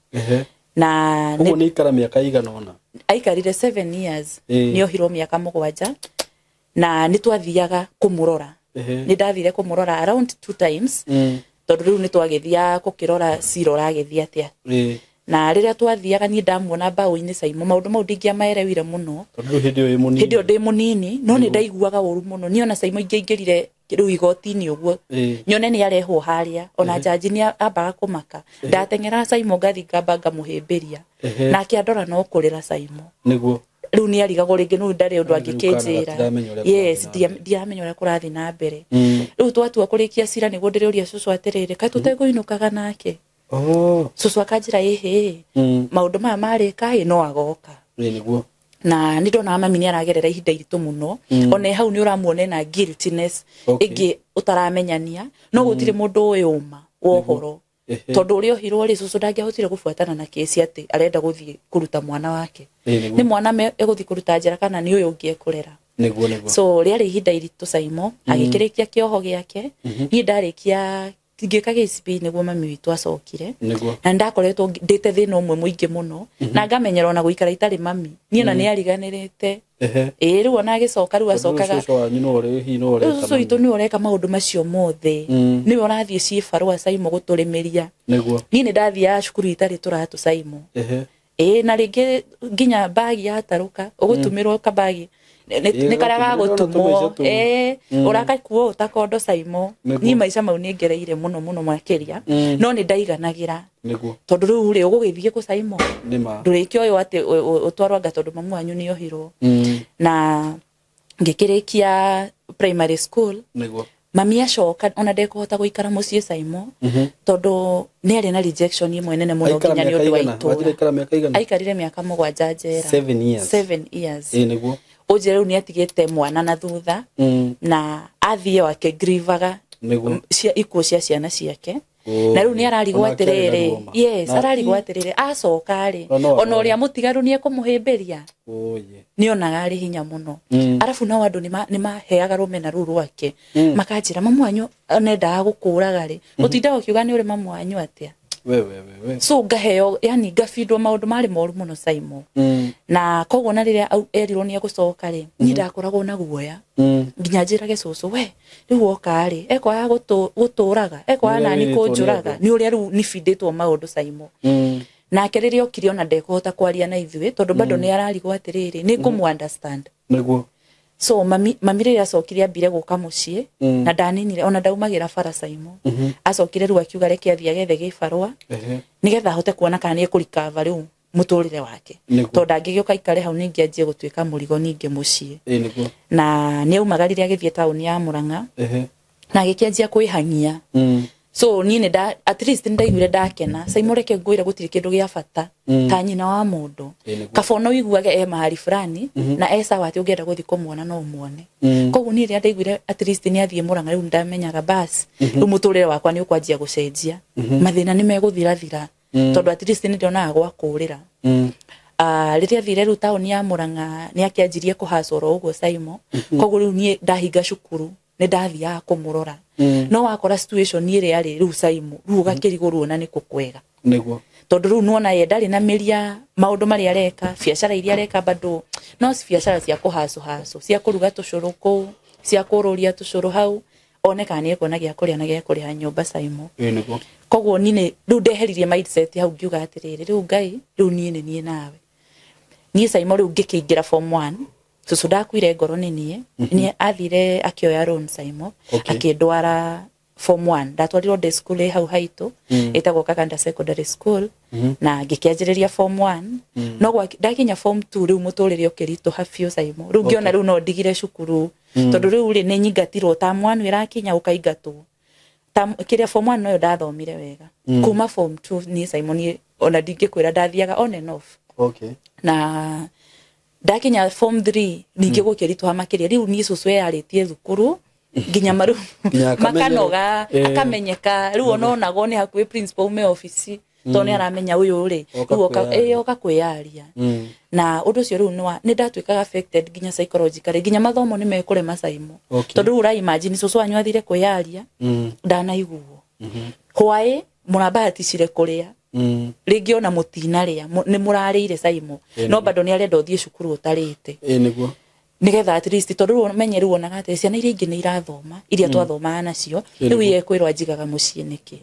Na ũguo nĩ ikara mĩaka igana ũna? Aikarire 7 years. Nĩ ohirwo mĩaka 7 na nĩ twathiaga kũmũrora. Nĩ ndathire kũmũrora around 2 times tondũ rĩu nĩ twagĩthiaga gũkĩrora cira ũragĩthiĩ atĩa. Na rĩrĩa twathiaga niĩ ndamuona mbaũ-inĩ Saimo maũndũ mau ndingĩamaerewire mũno. Tondũ hĩndĩ ĩyo wĩ mũnini. Hĩndĩ ĩyo ndĩ mũnini no nĩ ndaiguaga ũru mũno. Niĩ ona Saimo ingĩaingĩrire rĩu igoti-inĩ ũguo nyone nĩ arehwo harĩa ona jaji nĩ ambaga kũmaka. Ndateng'eraga Saimo ngathi ngamba ngamũhĩmbĩria. Nake andora no kũrĩra Saimo. Nĩguo. Rĩu nĩ arigagwo rĩngĩ nũ ndarĩ ũndũ angĩkĩnjĩra. Yes, ndiramenya ũrĩa kũrathiĩ na mbere. Rĩu twatua kũrĩkia cira nĩguo ndĩrĩũria cũcũ atĩrĩrĩ kaĩ tũtekũinũkaga nake. Cũcũ akanjĩra ĩhĩ maũndũ maya marĩka ĩ no agoka. Nĩguo. Na nĩ ndonaga mami nĩ aragerera ihinda iritũ mũno. Ona hau nĩ ũramuona na guiltiness ĩngĩ ũtaramenyania no gũtirĩ mũndũ ũĩ ũma wa ũhoro. Tondũ ũrĩa ohirwo rĩ cũcũ ndangĩahotire gũbuatana na kesi atĩ arenda gũthiĩ kũruta mwana wake. Nĩ mwana egũthiĩ kũruta njera kana nĩ ũyũ ũngĩ ekũrera. Nĩguo nĩguo. So rĩarĩ ihinda iritũ Saimo agĩkĩrĩkia kĩoho gĩake. Niĩ ndarĩkia ngĩka KCPE nĩguo mami witũ acokire. Na ndakoretwo ndĩte thĩna ũmwe mũingĩ mũno na ngamenyera ona gũikara itarĩ mami. Niĩ ona nĩ ariganĩrĩte. Ĩĩ rĩu ona agĩcoka rĩu acokaga. Cũcũ wanyu nĩwe ũrĩ hihi nĩwe ũreka. Cũcũ witũ nĩwe ũreka maũndũ macio mothe. Nĩwe ũrathiĩ ciĩbarũa Saimo gũtũrĩmĩria. Nĩguo. Niĩ nĩ ndathiaga cukuru itarĩ tũratũ Saimo. Ĩĩ na rĩngĩ nginya bagi yatarũka ũgũtumĩrwo kabagi. Nĩ karĩa gagũtumwo ũragakuo ũtakondo Saimo. Niĩ maica mau nĩ ngereire mũno mũno makĩria no nĩ ndaiganagĩra. Nĩguo. Tondũ rĩu rĩ ũgũgĩthiĩ kũ Saimo ndũrĩkĩo ũyũ atĩ ũtwarwo anga tondũ mamu wanyu nĩ ohirwo. Na ngĩkĩrĩkia primary school. Nĩguo. Mami acoka ona ndekũhota gũikara mũciĩ Saimo tondũ nĩ arĩ na rejection ĩmwe nene mũno nginya nĩ ũndũ wa itũũra. Aikarire mĩaka 7 njera. 7 years. 7 years. Ĩĩ nĩguo. Ũnjĩre rĩu nĩ atigĩte mwana na thutha na athiĩ wake grivaga cia ikuũ cia ciana ciake. Na rĩu nĩ ararigwo atĩrĩrĩ. Yes, ararigwo atĩrĩrĩ acoka rĩ ona ũrĩa mũtigaru nĩ ekũmũhĩmbĩria. Nĩ onaga arĩ hinya mũno. Arabu nao andũ nĩ maheaga rũmena rũu rwake. Makanjĩra mamu wanyu nendaga gũkũraga rĩ ũtindaga ũkiuga nĩ ũrĩ mamu wanyu atĩa. We. So ngaheo yani ngabindwo maũndũ marĩ moru mũno Saimo. Na koguo na rĩrĩa erirwo nĩ egũcoka rĩ niĩ ndakoragwo na guoya. Nginya njĩrage cũcũ we rĩu woka rĩ ekwaga gũtũraga ekwaga nani kũnjũraga nĩ ũrĩa rĩu nĩbindĩtwo maũndũ Saimo. Nake rĩrĩa okire ona ndekũhota kwaria na ithuĩ tondũ bado nĩ ararigwo atĩrĩrĩ nĩ ngũmũ understand. Nĩguo. So mami rĩrĩa acokire ambire gũka mũciĩ na ndaninire ona ndaumagĩra bara Saimo. Acokire rĩu akiuga reke athiĩ agethe gĩbarũa nĩgetha ahote kuona kana nĩ ekũrikava rĩu mũtũrĩre wake. Tondũ ndangĩgĩũka aikare hau ningĩ anjie gũtuĩka mũrigo ningĩ mũciĩ. Na nĩ aumagarire agĩthiĩ taũni ya Murang'a na agĩkĩanjia kwĩhang'ia. So niĩ nĩ nda at least nĩ ndaiguire ndakena. Saimo reke ngwĩre gũtirĩ kĩndũ gĩa bata ta nyina wa mũndũ. Ĩ, nĩguo. Kaba ona ũiguage e mahali fulani na e sawa atĩ ũngĩenda gũthiĩ kũmuona no ũmuone. Koguo niĩ rĩrĩa ndaiguire at least nĩ athiĩ Murang'a, rĩu ndamenyaga bas, rĩu mũtũrĩre wakwa nĩ ũkwanjia gũcenjia, mathĩna nĩ megũthirathira, tondũ at least nĩ ndionaga gwa kũũrĩra. Rĩrĩa athire rĩu taũni ya Murang'a, nĩ akĩanjirie kũhacwo oro ũguo Saimo. Koguo rĩu niĩ ndahinga cukuru nĩ ndathiaga kũmũrora. No wakora situation ĩrĩa arĩ rĩu Saimo, rĩu ũgakĩrigwo ruo na nĩ kũ kwega. Nĩguo. Tondũ rĩu nĩwona ye ndarĩ na mĩria maũndũ marĩa areka, biacara iria areka bado no biacara cia kũhacũ hacũ, cia kũruga tũcũrũ kũu, cia kũrũria tũcũrũ hau, one kana nĩ ekuona gĩa kũrĩa na gĩa kũrĩha nyũmba Saimo. Ĩ, nĩguo. Koguo niĩ rĩu ndeheririe mindset hau, ngiuga atĩrĩrĩ, rĩu Ngai, rĩu niĩ nĩ niĩ nawe niĩ Saimo. Rĩu ngĩkĩingĩra form 1, cũcũ ndakuire ngoro nĩ niĩ. Nĩ athire akĩoya loan Saimo, akĩndwara form 1. Ndatwarirwo day school ĩ hau haitũ ĩtagwo Kaganda Secondary School, na ngĩkĩanjĩrĩria form 1. No ndakinya form 2, rĩu mũtũrĩre ũkĩritũha biũ Saimo. Rĩu ngĩona rĩu no ndigire cukuru, tondũ rĩu rĩ nĩ nyingatirwo ta mwana ĩrakinya ũkaingatwo ta kĩrĩa form 1 noyo ndathomire wega. Kuma form 2 niĩ Saimo, niĩ ona ndingĩkwĩra, ndathiaga on and off. Na ndakinya form 3 ningĩ gũkĩritũha makĩria. Rĩu niĩ cũcũ eyarĩtie thukuru nginya maru Nginya makanoga, akamenyeka. Rĩu ona onagwo nĩ hakuhĩ principal ume obici, tondũ nĩ aramenya ũyũ rĩ Oka rĩu oka kwĩyaria. ĩ, oka kwĩyaria. Na ũndũ ũcio rĩu nĩ ndatuĩkaga affected nginya psychologically, nginya mathomo nĩ mekũrema Saimo. Tondũ rĩu ũra imagine cũcũ wanyu athire kwĩyaria, ndanaiguo hwaĩ mũrambahaticire kũrĩa, rĩngĩ ona mũtinarĩa, nĩ mũrarĩire Saimo, no bado nĩ arenda ũthiĩ cukuru ũtarĩte, Ĩ, nĩguo. Nigetha at least, tondũ rĩu menye rĩu onaga atĩ ciana iria ingĩ nĩ irathoma, iria twathomaga nacio, rĩu ye kwĩrwo anjigaga mũciĩ nĩkĩ.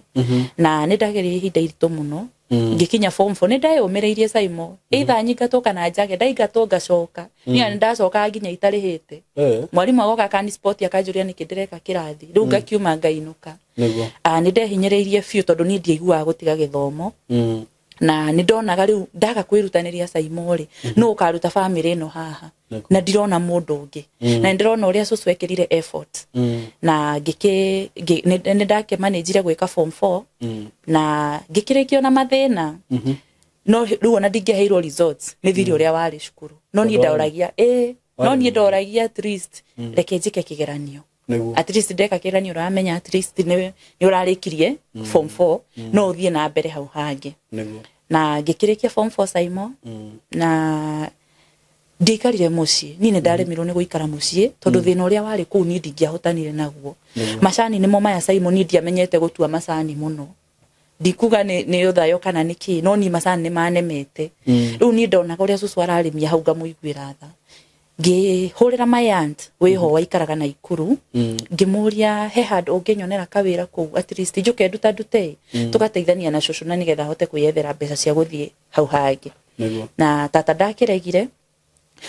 Na nĩ ndagereire ihinda iritũ mũno. Ngĩkinya form 4 nĩ ndeyũmĩrĩirie Saimo, either nyingatwo kana njage. Ndaingatwo ngacoka, niĩ nĩ ndacokaga nginya itarĩhĩte. Mwarimũ agoka akani spot, akanjũria nĩkĩ ndĩreka kĩrathi. Rĩu ngakiuma ngainũka. Nĩ ndehinyĩrĩirie biũ, tondũ niĩ ndiaiguaga gũtiga gĩthomo. Na nĩ ndonaga rĩu ndaga kwĩrutanĩria Saimo rĩ, nũ ũkaruta bamĩrĩ ĩno haha? Na ndirona mũndũ ũngĩ, na nĩ ndĩrona ũrĩa cũcũ ekĩrire effort. Na ngĩkĩ nĩ ndakĩmanĩnjire gwĩka form 4, na ngĩkĩrĩkia na mathĩna. No rĩu ona ndingĩaheirwo results nĩ thirĩ ũrĩa warĩ cukuru, no niĩ Tondũ ndoragia ĩ, no warĩ niĩ ndoragia at least reke njĩke kĩgeranio. At least ndeka kĩgeranio, ũramenya at least nĩ ũrarĩkirie form 4, no ũthiĩ na mbere hau hangĩ. Na ngĩkĩrĩkia form 4 Saimo, na ndiaikarire mũciĩ. Niĩ nĩ ndaremirwo nĩ gũikara mũciĩ, tondũ thĩna ũrĩa warĩ kũu niĩ ndingĩahotanire naguo. Macani nĩmo maya Saimo, niĩ ndiamenyete gũtua macani mũno. Ndikuga nĩ ũthayo kana nĩ kĩ, no niĩ macani nĩ manemete. Rĩu niĩ ndonaga ũrĩa cũcũ ararĩmia hau, ngamũiguĩra tha. Ngĩhũrĩra my aunt wĩho waikaraga Naikuru, ngĩmũria he handũ ũngĩnyonera kawĩra kũu, at least njũke nduta ndute, tũgateithania na cũcũ, na nĩgetha hote kwĩyethera mbeca cia gũthiĩ hau hangĩ. Na tata ndakĩregire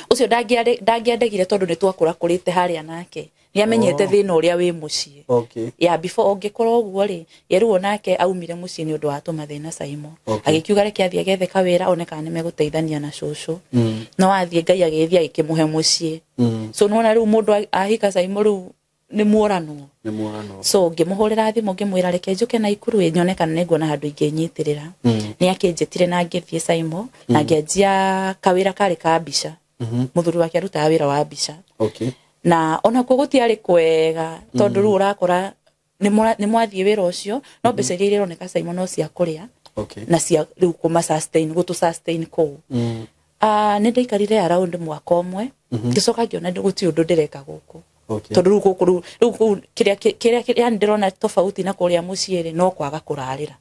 ũcio, ndangĩandegire, tondũ nĩ twakũrakũrĩte harĩa nake nĩ amenyete thĩna ũrĩa wĩ mũciĩ. Ya before ũngĩkorwo ũguo rĩ, ye rĩu onake aumire mũciĩ nĩ ũndũ wa tũmathĩna Saimo. Agĩkiuga reke athiĩ agethe kawĩra, one kana nĩ megũteithania na cũcũ. No athiĩ, Ngai agĩthiĩ agĩkĩmũhe mũciĩ. So nĩwona rĩu mũndũ ahika Saimo, rĩu nĩ muoranwo. Nĩ mworano. So ngĩmũhũrĩra thimũ, ngĩmwĩra reke njũke Naikuru ĩ, nyone kana nĩnguona handũ ingĩnyitĩrĩra. Nĩ akĩnjĩtire na ngĩthiĩ Saimo, na ngĩanjia kawĩra karĩ ka mbica. Mũthuri wake arutaga wĩra wa mbica. Na onakuo gũtiarĩ kwega, tondũ rĩu ũrakora nĩ mwathiĩ wĩra ũcio, no mbeca iria ironeka Saimo no cia kũrĩa na cia rĩu kũma sustain, gũtũ sustain kũu. Nĩ ndaikarire around mwaka ũmwe, ngĩcoka ngĩona gũtirĩ ũndũ ndĩreka gũkũ. Tondũ rĩu gũkũ rĩu kũu kĩrĩa yani ndĩrona tofauti na kũrĩa mũciĩ rĩ, no kwaga kũrarĩra.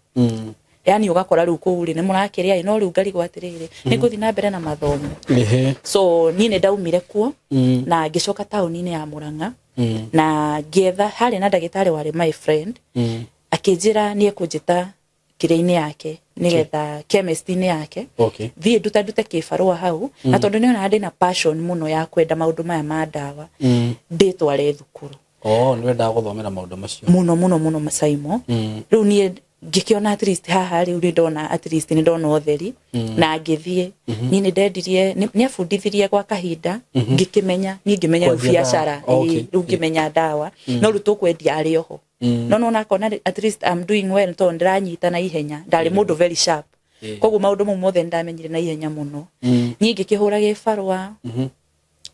Yani ũgakora rĩu kũu rĩ nĩ mũrakĩrĩa ĩ, no rĩu ngarigwo atĩrĩrĩ, nĩ ngũthiĩ na mbere na mathomo? So niĩ nĩ ndaumire kuo na ngĩcoka taũni-inĩ ya Murang'a, na ngĩetha harĩ na ndagĩtarĩ warĩ my friend. Akĩnjĩra nĩ ekũnjĩta kĩrĩa-inĩ yake, nĩgetha chemist-inĩ yake, thiĩ nduta ndute kĩbarũa hau. Na tondũ nĩonaga ndĩna passion mũno ya kwenda maũndũ maya ma ndawa, ndĩtware thukuru. Oh, nĩ wendaga gũthomera maũndũ macio. Mũno mũno mũno Saimo. Rĩu niĩ ngĩkĩona at least haha rĩu nĩ ndona, at least nĩ ndona ũtheri, na ngĩthiĩ. Niĩ nĩ ndendirie, nĩ abundithirie gwa kahinda, ngĩkĩmenya niĩ ngĩmenya rĩu Kwendia ndawa. biacara. Ĩĩ, rĩu ngĩmenya ndawa, no rĩu tũkwendia arĩ oho. No nona akona at least I'm doing well tondu ndiranyita na ihenya, ndari mundu very sharp. Koguo maundu mau mothe ndamenyire na ihenya muno. Niĩ ngĩkĩhũra gĩbarũa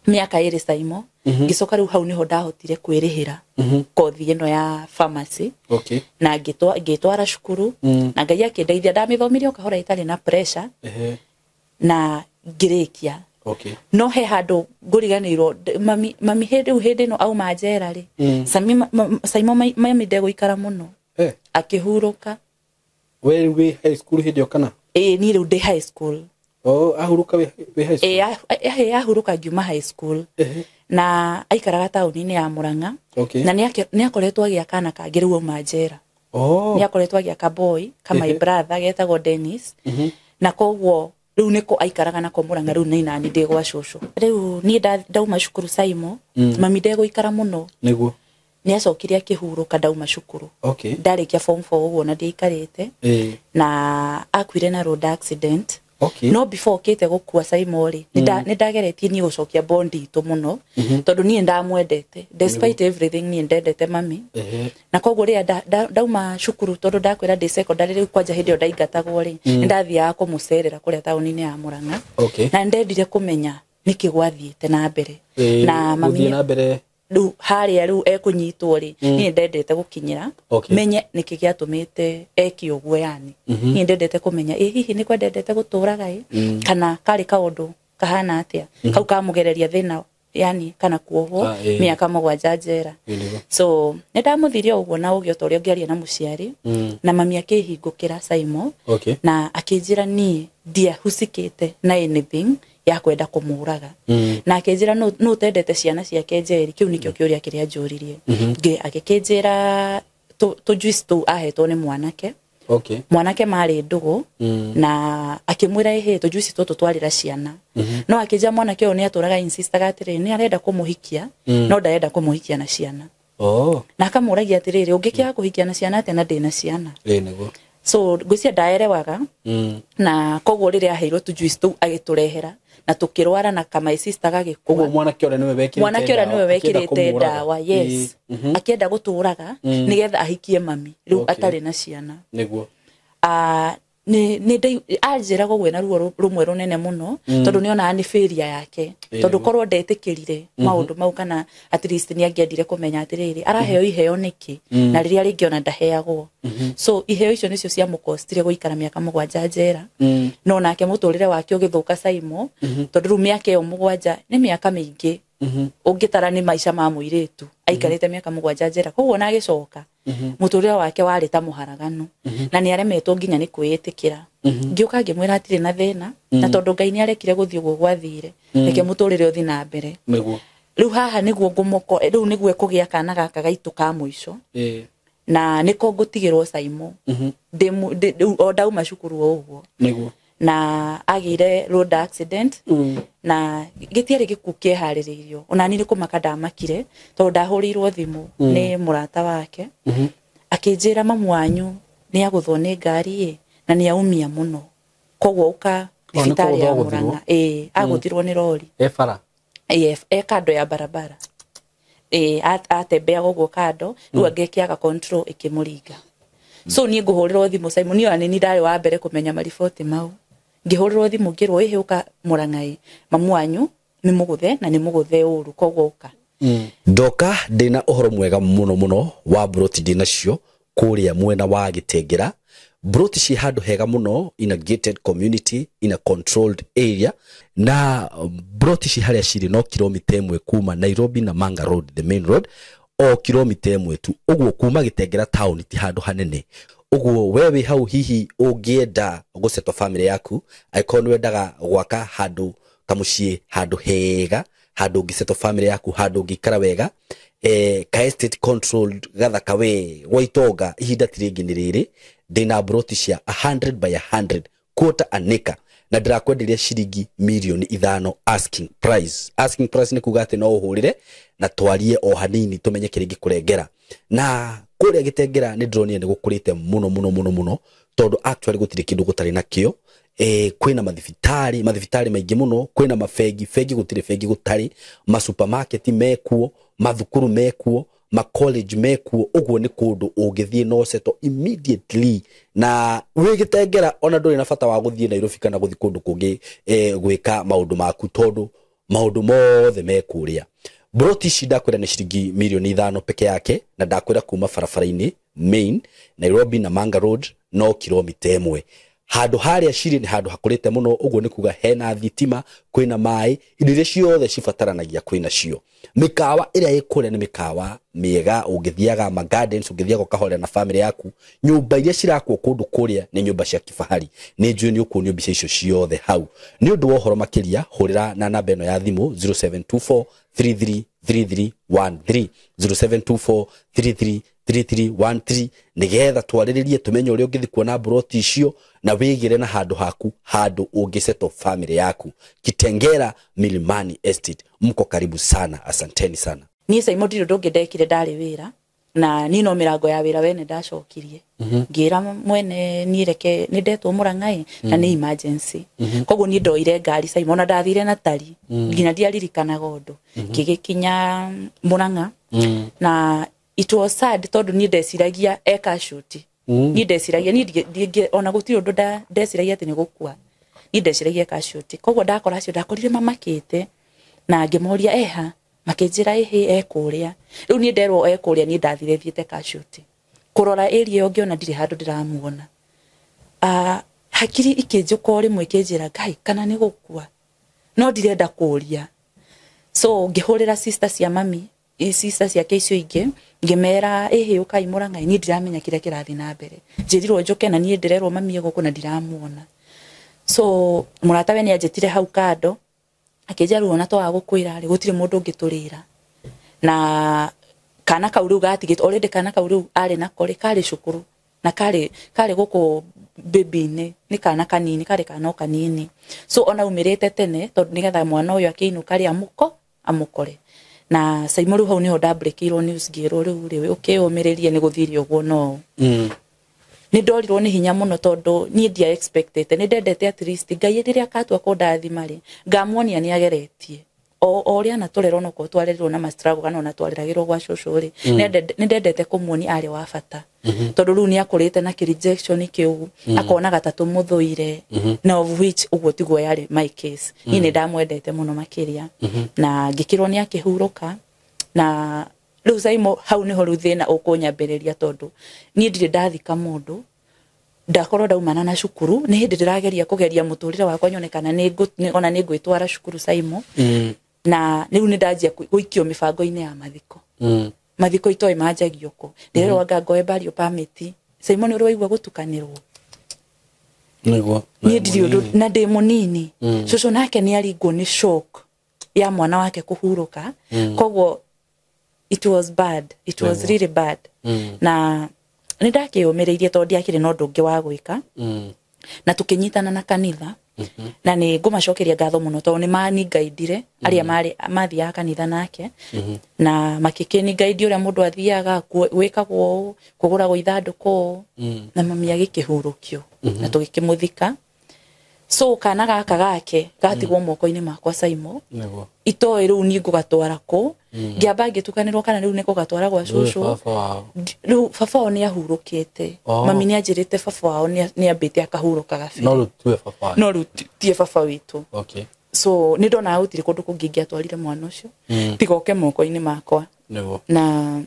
mĩaka 2 Saimo, ngĩcoka rĩu hau nĩho ndahotire kwĩrĩhĩra kothi ĩno ya pharmacy. Na ngĩtwara cukuru na Ngai akĩndeithia, ndamĩthomire o kahora itarĩ na pressure na ngĩrĩkia. No he handũ ngũriganĩirwo, mami rĩu hĩndĩ ĩno auma njera rĩ, Saimo mami ndegũikara mũno, akĩhurũka. We wĩ high school hĩndĩ ĩyo kana? Ĩĩ, niĩ rĩu ndĩ high school. Oh, ahurũka wĩ high school? Ĩĩ, ahurũka ngiuma high school. Na aikaraga taũni-inĩ ya Murang'a. Na nĩ akoretwo agĩaka kana kangĩ rĩu auma njera. Nĩ akoretwo agĩaka boy ka my brother getagwo Dennis. Na koguo rĩu nĩko aikaraga nako Murang'a, rĩu nĩ nani ndĩ gwa cũcũ. Rĩu niĩ ndauma cukuru Saimo, mami ndegũikara mũno. Nĩguo. Nĩ acokire akĩhurũka ndauma cukuru. Ndarĩkia form 4 ũguo na ndiaikarĩte. Na akuire na road accident. No before okĩte gũkua Saimo rĩ, nĩ ndageretie niĩ gũcokia bondi itũ mũno, tondũ niĩ ndamwendete despite everything, niĩ ndendete mami. Na koguo rĩrĩa ndauma cukuru, tondũ ndakwĩra ndĩ secondary rĩu kwanja hĩndĩ ĩyo ndaingatagwo rĩ, nĩ ndathiaga kũmũcerera kũrĩa taũni-inĩ ya Murang'a. Na ndendire kũmenya nĩkĩ gwathiĩte na mbere. Na mami rĩu harĩa rĩu ekũnyitwo rĩ, niĩ ndendete gũkinyĩra menye nĩkĩ gĩatũmĩte eke ũguo yani. Niĩ ndendete kũmenya ĩ hihi nĩ kwendete gũtũraga ĩ, kana karĩ kaũndũ kahana atĩa kau kamũgereria thĩna yani, kana kuohwo mĩaka 7 njera. So nĩ ndamũthirie ũguo na ũgĩ o ta ũrĩa ũngĩaria na mũciari. Na mami akĩhingũkĩra Saimo, na akĩnjĩra niĩ ndiahusikĩte na anything ya kwenda kũmũraga. Na akĩnjĩra no ũtendete ciana ciake Njeri, kĩu nĩkĩo kĩũria kĩrĩa njũririe. Agĩkĩnjĩra tũ juice tũu ahetwo nĩ mwanake. Mwanake marĩ ndũgũ, na akĩmwĩra ĩhĩ tũ juice tũtũ twarĩra ciana. No akĩnjĩra mwanake ũyũ nĩ atũraga insistaga atĩrĩrĩ, nĩ arenda kũmũhikia, no ndarenda kũmũhikia na ciana. Na akamũragia atĩrĩrĩ, ũngĩkĩaga kũhikia na ciana atĩa na ndĩ na ciana? So ngwĩciria ndaerewaga. Na koguo rĩrĩa aheirwo tũ juice tũu agĩtũrehera na tũkĩrwara na kama sister gagĩkua. Koguo mwanake ũrĩa nĩwe wekĩrĩte mwanake ũrĩa nĩwe wekĩrĩte ndawa, yes. Akĩenda gũtũraga nĩgetha ahikie mami rĩu atarĩ na ciana. Nĩguo. Nĩ anjĩraga ũguo na ruo rũmwe rũnene mũno, tondũ nĩonaga nĩ failure yake. Tondũ korwo ndetĩkĩrire maũndũ mau, kana at least nĩ angĩendire kũmenya atĩrĩrĩ, araheo iheo nĩkĩ, na rĩrĩa rĩngĩ ona ndaheagwo. So iheo icio nĩcio ciamũkostire gũikara mĩaka 7 njera. No nake mũtũrĩre wake ũgĩthũka Saimo, tondũ rĩu mĩaka ĩyo 7 nĩ mĩaka mĩingĩ. Ũngĩtara nĩ maica ma mũirĩtu aikarĩte mĩaka 7 njera. Koguo ona agĩcoka mũtũrĩre wake warĩ ta mũharaganu, na nĩ aremetwo nginya nĩ kwĩĩtĩkĩra. Ngĩũka ngĩmwĩra hatirĩ na thĩna, na tondũ Ngai nĩ arekire gũthiĩ ũguo gwathire, reke mũtũrĩre ũthiĩ na mbere. Rĩu haha nĩguo ngũmũko, rĩu nĩguo ekũgĩa kana gaka gaitũ ka mũico. Na nĩko ngũtigĩrwo Saimo. O ndauma cukuru o ũguo. Na agĩire road accident, na gĩtiarĩ gĩkuũ kĩeharĩrĩirio. Ona niĩ nĩ kũmaka ndamakire, tondũ ndahũrĩirwo thimũ nĩ mũrata wake. Akĩnjĩra mamu wanyu nĩ agũthwo nĩ ngari ĩ, na nĩ aumia mũno. Koguo ũka thibitarĩ ya Murang'a. Ĩĩ, agũthirwo nĩ rori. E bara? Ĩĩ, e kando ya barabara. Ĩĩ, atembeaga ũguo kando, rĩu angĩkĩaga control ĩkĩmũringa. So niĩ ngũhũrĩrwo thimũ Simon, niĩ ona nĩ niĩ ndarĩ wa mbere kũmenya mariboti mau. Ngĩhũrĩrwo thimũ ngĩrwo ĩhĩ ũka Murang'a ĩ, mamu wanyu nĩ mũgũthe na nĩ mũgũthe ũru, koguo ũka. Ndoka ndĩna ũhoro mwega mũno mũno wa broti ndĩnacio kũrĩa mwena wa Gĩtengera. Broti ci handũ hega mũno, in a gated community, in a controlled area, na broti ci harĩa cirĩ no kilomita 1 kuma Nairobi na Manga Road, the main road, o kilomita 1 tu. Ũguo kuma Gĩtengera town ti handũ hanene. Ũguo we wĩ hau hihi ũngĩenda gũsettle family yaku, angĩkorwo nĩ wendaga gwaka handũ kamũciĩ, handũ hega, handũ ũngĩsettle family yaku, handũ ũngĩikara wega, ka estate controlled gathaka we gwa itonga, ihinda ti rĩngĩ nĩ rĩrĩ. Ndĩna broti cia 100 by 100 quarter an acre, na ndĩrakwenderia ciringi mirioni 5 asking price. Asking price nĩ kuga atĩ no ũhũrĩre na twarie o hanini tũmenye kĩrĩa ingĩkũrengera. Na kũrĩa Gĩtengera nĩ ndĩronire nĩ gũkũrĩte mũno mũno mũno mũno, tondũ actually gũtirĩ kĩndũ gũtarĩ nakĩo. Kwĩna mathibitarĩ, mathibitarĩ maingĩ mũno, kwĩna mabengi, bengi gũtirĩ bengi gũtarĩ, masupermarket mekuo, mathukuru mekuo, Ma college mekuo, ũguo nĩ kũndũ ũngĩthiĩ no settle immediately na wĩ Gĩtengera, ona ndũrĩ na bata wa gũthiĩ Nairobi kana gũthiĩ kũndũ kũngĩ gwĩka maũndũ maku, tondũ maũndũ mothe me kũrĩa. Broti ici ndakwĩra nĩ ciringi mirioni 5 peke yake, na ndakwĩra kuma barabara-inĩ main Nairobi na Manga Road no kilomita 1. Handũ harĩa cirĩ nĩ handũ hakũrĩte mũno, ũguo nĩ kuga hena thitima, kwĩna maĩ, indo iria ciothe cibataranagia kwĩna cio. Mĩkawa ĩrĩa ĩ kũrĩa nĩ mĩkawa mĩega, ũngĩthiaga ma gardens, ũngĩthiaga ũkahorera na family yaku. Nyũmba iria cirakwo kũndũ kũrĩa nĩ nyũmba cia kifahari. Nĩ njũĩ nĩ ũkuonio mbica icio ciothe hau. Nĩ ũndũ wa ũhoro makĩria, hũrĩra na namba ĩno ya thimũ 0724 333313, 0724 333313, nĩgetha twarĩrĩrie tũmenye ũrĩa ũngĩthiĩ kuona mburoti icio na wĩgĩre na handũ haku, handũ ũngĩsettle family yaku. Kitengela Milimani Estate, mko karibu sana, asanteni sana. Niĩ Saimo ndirĩ ũndũ ũngĩ ndekire, ndarĩ wĩra na niĩ no mĩrango ya wĩra wene ndacokirie, ngĩra mwene niĩ reke nĩ ndetwo Mũrang'aĩ na nĩ emergency. Koguo niĩ ndoire ngari, Saimo, ona ndathire na tari nginya ndiaririkanaga ũndũ, ngĩgĩkinya Mũrang'a na it was sad tondũ niĩ ndeciragia eka shuti, niĩ ndeciragia niĩ ona gũtirĩ ũndũ ndeciragia atĩ nĩ gũkua, niĩ ndeciragia eka shuti. Koguo ndakora acio ndakorire mamakĩte na ngĩmoria eha, makĩnjĩra ĩhĩ ekũrĩa. Rĩu niĩ nderwo ekũrĩa, niĩ ndathire thiĩte kashuti kũrora area ĩyo, ngĩona ndirĩ handũ ndĩramuona. Ah, hakiri ikĩnjũka o rĩmwe ikĩnjĩra ngai kana nĩ gũkua, no ndirenda kũria. So ngĩhũrĩra sister cia mami, sister ciake icio ingĩ, ngĩmera ĩhĩ ũkai Mũrang'a, niĩ ndiramenya kĩrĩa kĩrathiĩ na mbere, njĩrirwo njũke na niĩ ndĩrerwo mami e gũkũ na ndiramuona. So mũrata we nĩ anjĩtire hau kando akĩnjĩra rĩu ona twaga gũkwĩra rĩ, gũtirĩ mũndũ ũngĩ tũrĩra na kana kau rĩu gatigĩtwo already. Kana kau rĩu arĩ nako rĩ, karĩ cukuru na karĩ gũkũ baby-inĩ, nĩ kana kanini, karĩ kana o kanini. So ona umĩrĩte tene tondũ nĩgetha mwana ũyũ akĩinũka rĩ amũkore. Na Saimo rĩu hau nĩho ndambreakĩirwo news, ngĩrwo rĩu rĩ ũkĩũmĩrĩrie nĩ gũthire ũguo. No nĩ ndorirwo nĩ hinya mũno tondũ niĩ ndia expected, nĩ ndendete at least Ngai rĩrĩa akatua kũndathima rĩ, ngamuonia nĩ ageretie o ũrĩa anatũrera, onokorwo twarerirwo na ma struggle kana ona twareragĩrwo gwa cũcũ rĩ, nĩ ndendete kũmuonia arĩ wa bata, tondũ rĩu nĩ akũrĩte na kĩ-rejection kĩu, akonaga ta tũmũthũire, na of which ũguo tiguo yarĩ my case. Niĩ nĩ ndamwendete mũno makĩria na ngĩkĩrwo nĩ akĩhurũka. Na rĩu Saimo hau nĩho rĩu thĩna ũkũnyambĩrĩria, tondũ niĩ ndirĩ ndathika mũndũ, ndakorwo ndaumana na cukuru, nĩ hĩndĩ ndĩrageria kũgeria mũtũrĩre wakwa nyone kana ona nĩ ngwĩtwara cukuru, Saimo. Na rĩu nĩ ndanjia gũikio mĩbango-inĩ ya mathiko. Mathiko itoĩ manjagio kũ, ndĩrerwo anga ngoe burial permit. Saimo, nĩ ũrĩ waigua gũtukanĩrwo? Nĩguo. Niĩ ndirĩ ũndũ na ndĩ mũnini. Cũcũ nake nĩ aringwo nĩ shock ya mwana wake kũhurũka, koguo it was bad, it was really bad. Na nĩ ndakĩyũmĩrĩirie tondũ ndiakĩrĩ na ũndũ ũngĩ wa gwĩka. Na tũkĩnyitana na kanitha, na nĩ ngũmacokeria ngatho mũno tondũ nĩ maningaindire arĩa marĩ mathiaga kanitha nake, na makĩkĩningaindi ũrĩa mũndũ athiaga gwĩkagwo ũũ, kũgũragwo ithandũkũ ũũ, na mami agĩkĩhurũkio na tũgĩkĩmũthika. So kana gaka gake gatigwo moko-inĩ makwa, Saimo. Itoĩ rĩu niĩ ngũgatwara kũ, ngĩamba ngĩtukanĩrwo kana rĩu nĩ kũgatwara gwa cũcũ. Baba wao. Rĩu baba wao nĩ ahurũkĩte. Oh. Mami nĩ anjĩrĩte baba wao nĩ ambĩte akahurũka gabere. No rĩu tuwe baba wao. No rĩu tie baba witũ. So nĩ ndonaga gũtirĩ kũndũ kũngĩ ingĩatwarire mwana ũcio tigoke moko-inĩ makwa. Na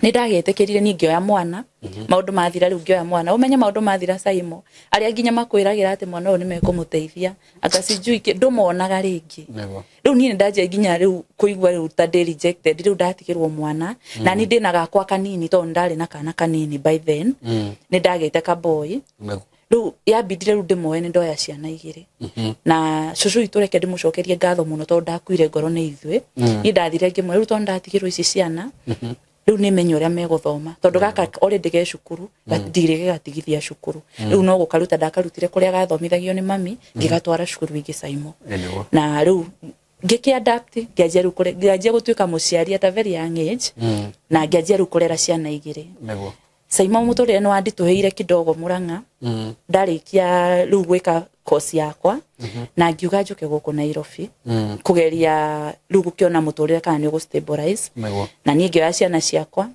nĩ ndagetĩkĩrire niĩ ngĩoya mwana. Maũndũ mathira, rĩu ngĩoya mwana. Ũmenye maũndũ mathira, Saimo, arĩa nginya makwĩragĩra atĩ mwana ũyũ nĩ mekũmũteithia anga sijui ndũmonaga rĩngĩ. Rĩu niĩ nĩ ndanjia nginya rĩu kũigua rĩu ta ndĩ rejected, rĩu ndatigĩrwo mwana na niĩ ndĩna gakwa kanini, tondũ nĩ ndarĩ na kana kanini by then. Nĩ ndagĩte kaboi. Rĩu yambindire rĩu ndĩmoe, nĩ ndoya ciana igĩrĩ. Na cũcũ witũ reke ndĩmũcokerie ngatho mũno tondũ ndakuire ngoro nĩ ithuĩ. Niĩ ndathire ngĩmwĩra rĩu tondũ ndatigĩrwo ici ciana, rĩu nĩ menye ũrĩa megũthoma, tondũ gaka already ge cukuru, ndirĩ gĩgatigithia cukuru. Rĩu no gũkaruta ndakarutire kũrĩa gathomithagio nĩ mami, ngĩgatwara cukuru ingĩ, Saimo. Na rĩu ngĩkĩ adapt, ngĩanjia rĩu ngĩanjia gũtuĩka mũciari at a very young age, na ngĩanjia rĩu kũrera ciana igĩrĩ. Saimo, mũtũrĩre nĩ wanditũhĩire kidogo Mũrang'a. Ndarĩkia rĩu gwĩka course yakwa na ngiuga njuke guku Nairobi kugeria riu gukiona muturire kana ni ugu stabilize na niĩ ngĩoya ciana ciakwa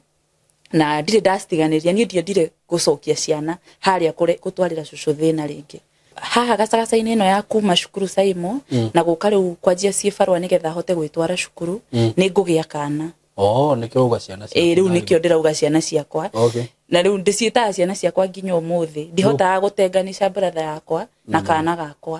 na ndirĩ ndacitiganĩria niĩ ndiendire gũcokia ciana harĩa gũtwarĩra cũcũ thĩna rĩngĩ haha gacagaca-inĩ ĩno ya kuma cukuru Saimo na gũka rĩu kwanjia ciĩbarũa nĩgetha hote gwĩtwara cukuru nĩ ngũgĩa kana. Oh, nĩkĩo uga ciana ciakwa. Ĩĩ rĩu nĩkĩo ndĩrauga ciana ciakwa. Okay. Na rĩu ndĩciĩtaga ciana ciakwa nginya ũmũthĩ ndihotaga gũtenganisha brother yakwa na kana gakwa.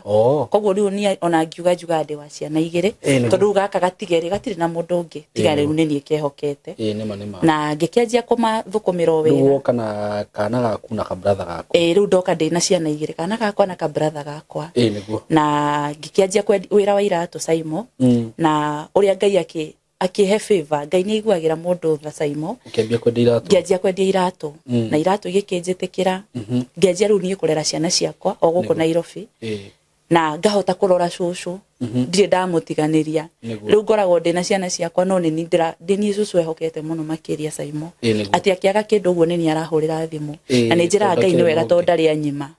Koguo rĩu niĩ ona ngiuga njugaga ndĩ wa ciana igĩrĩ tondũ rĩu gaka gatigerĩ gatirĩ na mũndũ ũngĩ tiga rĩu nĩ niĩ kehokete. Nĩma. Na ngĩkĩanjia kũmathũkũmĩra o wĩra. Rĩu woka na kana gaku na ka brother gaku. Ĩĩ rĩu ndoka ndĩ na ciana igĩrĩ kana gakwa na ka brother gakwa. Nĩguo. Na ngĩkĩanjia wĩra wa iratũ Saimo na ũrĩa Ngai akĩhe favor Ngai nĩ aiguagĩra mũndũ tha Saimo. Ũkĩambia kwendia iratũ. Ngĩanjia kwendia iratũ na iratũ igĩkĩnjĩtĩkĩra ngĩanjia rĩu niĩ kũrera ciana ciakwa o gũkũ Nairobi na ngahota kũrora cũcũ ndirĩ ndamũtiganĩria rĩu ngoragwo ndĩ na ciana ciakwa no nĩ niĩ cũcũ ehokete mũno makĩria Saimo atĩ akĩaga kĩndũ ũguo nĩ niĩ arahũrĩra thimũ na nĩ njĩraga Ngai nĩ wega tondũ ndarĩ anyima.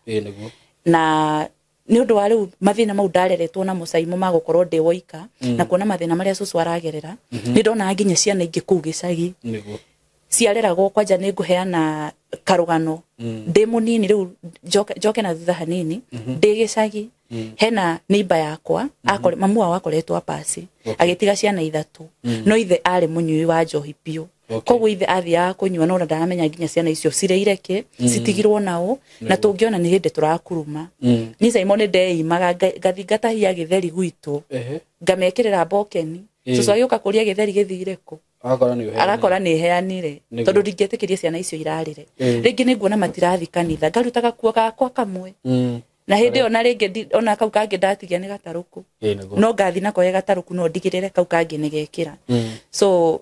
Na nĩ ũndũ wa rĩu mathĩna mau ndareretwo namo Saimo ma gũkorwo ndĩ woika na kuona mathĩna marĩa cũcũ aragerera nĩ ndonaga nginya ciana ingĩ kũu gĩcagi ciareragwo kwanja nĩ ngũheana karũgano ndĩ mũnini rĩu njoke na thutha hanini ndĩ gĩcagi hena neighbor yakwa mamu wao akoretwo apasi agĩtiga ciana ithatũ no ithe arĩ mũnyui wa njohi biũ. Koguo ithe athiaga kũnyua no ndaramenya nginya ciana icio cireire kĩ citigirwo nao na tũngĩona nĩ hĩndĩ tũrakuruma. Niĩ Saimo nĩ ndeimaga ngathi ngatahia gĩtheri gwitũ ngamekĩrĩra mbokeni cũcũ agĩũka kũria gĩtheri gĩthire kũ agakora nĩ heanire tondũ ndingĩetĩkĩria ciana icio irarĩre rĩngĩ nĩ nguona matirathi kanitha ngaruta gakuo gakwa kamwe na hĩndĩ ĩyo na rĩngĩ ona kau kangĩ ndatigia nĩ gatarũku no ngathi nako ge gatarũku no ndigĩrĩre kau kangĩ nĩ gekĩra. So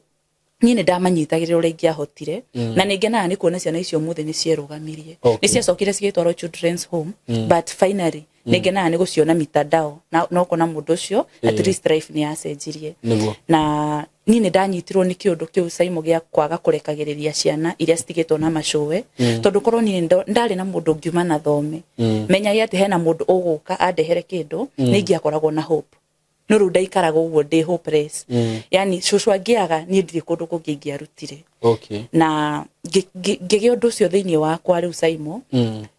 niĩ nĩ ndamanyitagĩrĩra ũrĩa ingĩahotire na nĩ ngenaga nĩ kuona ciana icio ũmũthĩ nĩ cierũgamirie nĩ ciacokire cigĩtwarwo children's home but finally nĩ ngenaga nĩ gũciona mitandao na ũkona mũndũ ũcio at least life nĩ yacenjirie. Na niĩ nĩ ndanyitirwo nĩ kĩũndũ kĩu Saimo gĩa kwaga kũrekagĩrĩria ciana iria citigĩtwo na macũwe tondũ korwo niĩ ndarĩ na mũndũ ngiuma na thome menyage atĩ hena mũndũ ũgũka andehere kĩndũ nĩ ingĩakoragwo na hope no rĩu ndaikaraga ũguo ndĩ hopeless. Yani cũcũ angĩaga niĩ ndirĩ kũndũ kũngĩ ingĩarutire. Na ngĩgĩa ũndũ ũcio thĩinĩ wakwa rĩu Saimo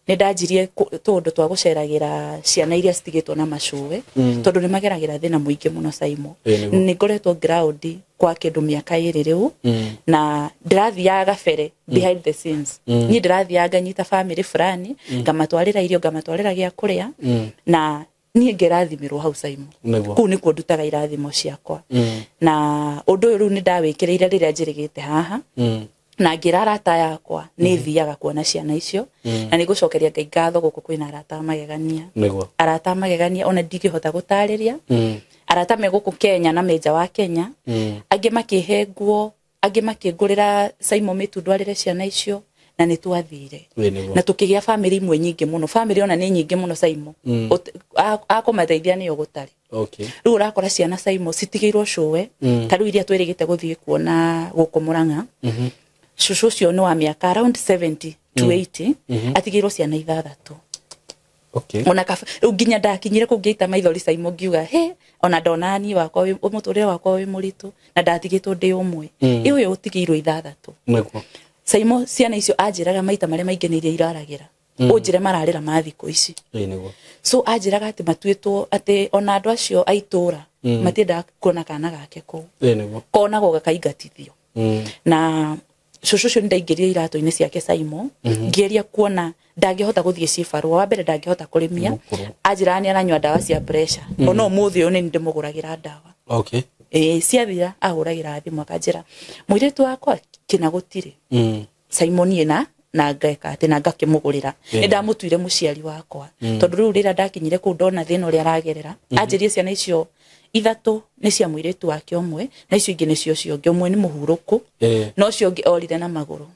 nĩ ndanjirie tũũndũ twa gũceragĩra ciana iria citigĩtwo na macũwe tondũ nĩ mageragĩra thĩna mũingĩ mũno Saimo. Nĩ ngoretwo ground kwa kĩndũ mĩaka ĩrĩ rĩu na ndĩrathiaga gabere behind the scenes. Niĩ ndĩrathiaga nganyita family fulani ngamatwarĩra irio ngamatwarĩra gĩa kũrĩa na niĩ ngĩrathimĩrwo hau Saimo. Kũu nĩkuo ndutaga irathimo ciakwa. Na ũndũ ũyũ rĩu nĩ ndawĩkĩrĩire rĩrĩa njĩrĩgĩte haha na ngĩra arata yakwa nĩ thiaga kuona ciana icio na nĩ ngũcokeria Ngai ngatho gũkũ kwĩna arata a magegania. Arata a magegania ona ndingĩhota gũtarĩria. Arata me gũkũ Kenya na me nja wa Kenya angĩ makĩhe nguo angĩ makĩngũrĩra Saimo mĩtu ndwarĩre ciana icio na nĩ twathire na tũkĩgĩa family imwe nyingĩ mũno. Family ona nĩ nyingĩ mũno Saimo akũmateithia nĩyo gũtarĩ. Rĩu ũrakora ciana Saimo citigĩirwo cũwe ta rĩu iria twĩrĩgĩte gũthiĩ kuona gũkũ Mũrang'a. Cũcũ ũcio nĩ wa mĩaka around 70 to 80 atigĩirwo ciana ithathatũ. Ona rĩu nginya ndakinyire kũu ngĩita maithori Saimo ngiuga he ona ndona niĩ wakwa mũtũrĩre wakwa wĩ mũritũ na ndatigĩtwo ndĩ ũmwe ĩ ũyũ ũtigĩirwo ithathatũ. Saimo ciana icio anjĩraga maita marĩa maingĩ nĩ iria iraragĩra ũnjĩre mararĩra ma thikũ ici. So anjĩraga atĩ matuĩtwo atĩ ona andũ acio a itũũra matiendaga kuona kana gake kũu konagwo gakaingatithio. Na cũcũ ũcio nĩ ndaingĩrire iratũ-inĩ ciake Saimo ngĩgeria kuona ndangĩhota gũthiĩ cibarũa wa mbere ndangĩhota kũrĩmia anjĩraga nĩ aranyua ndawa cia pressure ona ũmũthĩ ũyũ nĩ ndĩmũgũragĩra ndawa. Ciathira ahũragĩra thimũ akanjĩra mũirĩtu wakwa kĩna gũtirĩ Saimo niĩ na ngeka atĩ na ngakĩmũgũrĩra nĩ ndamũtuire mũciari wakwa tondũ rĩu rĩrĩa ndakinyire kũu ndona thĩna ũrĩa aragerera anjĩrie ciana icio ithatũ nĩ cia mũirĩtu wake ũmwe na icio ingĩ nĩcio ũcio ũngĩ ũmwe nĩ mũhurũku na ũcio ũngĩ orire na magũrũ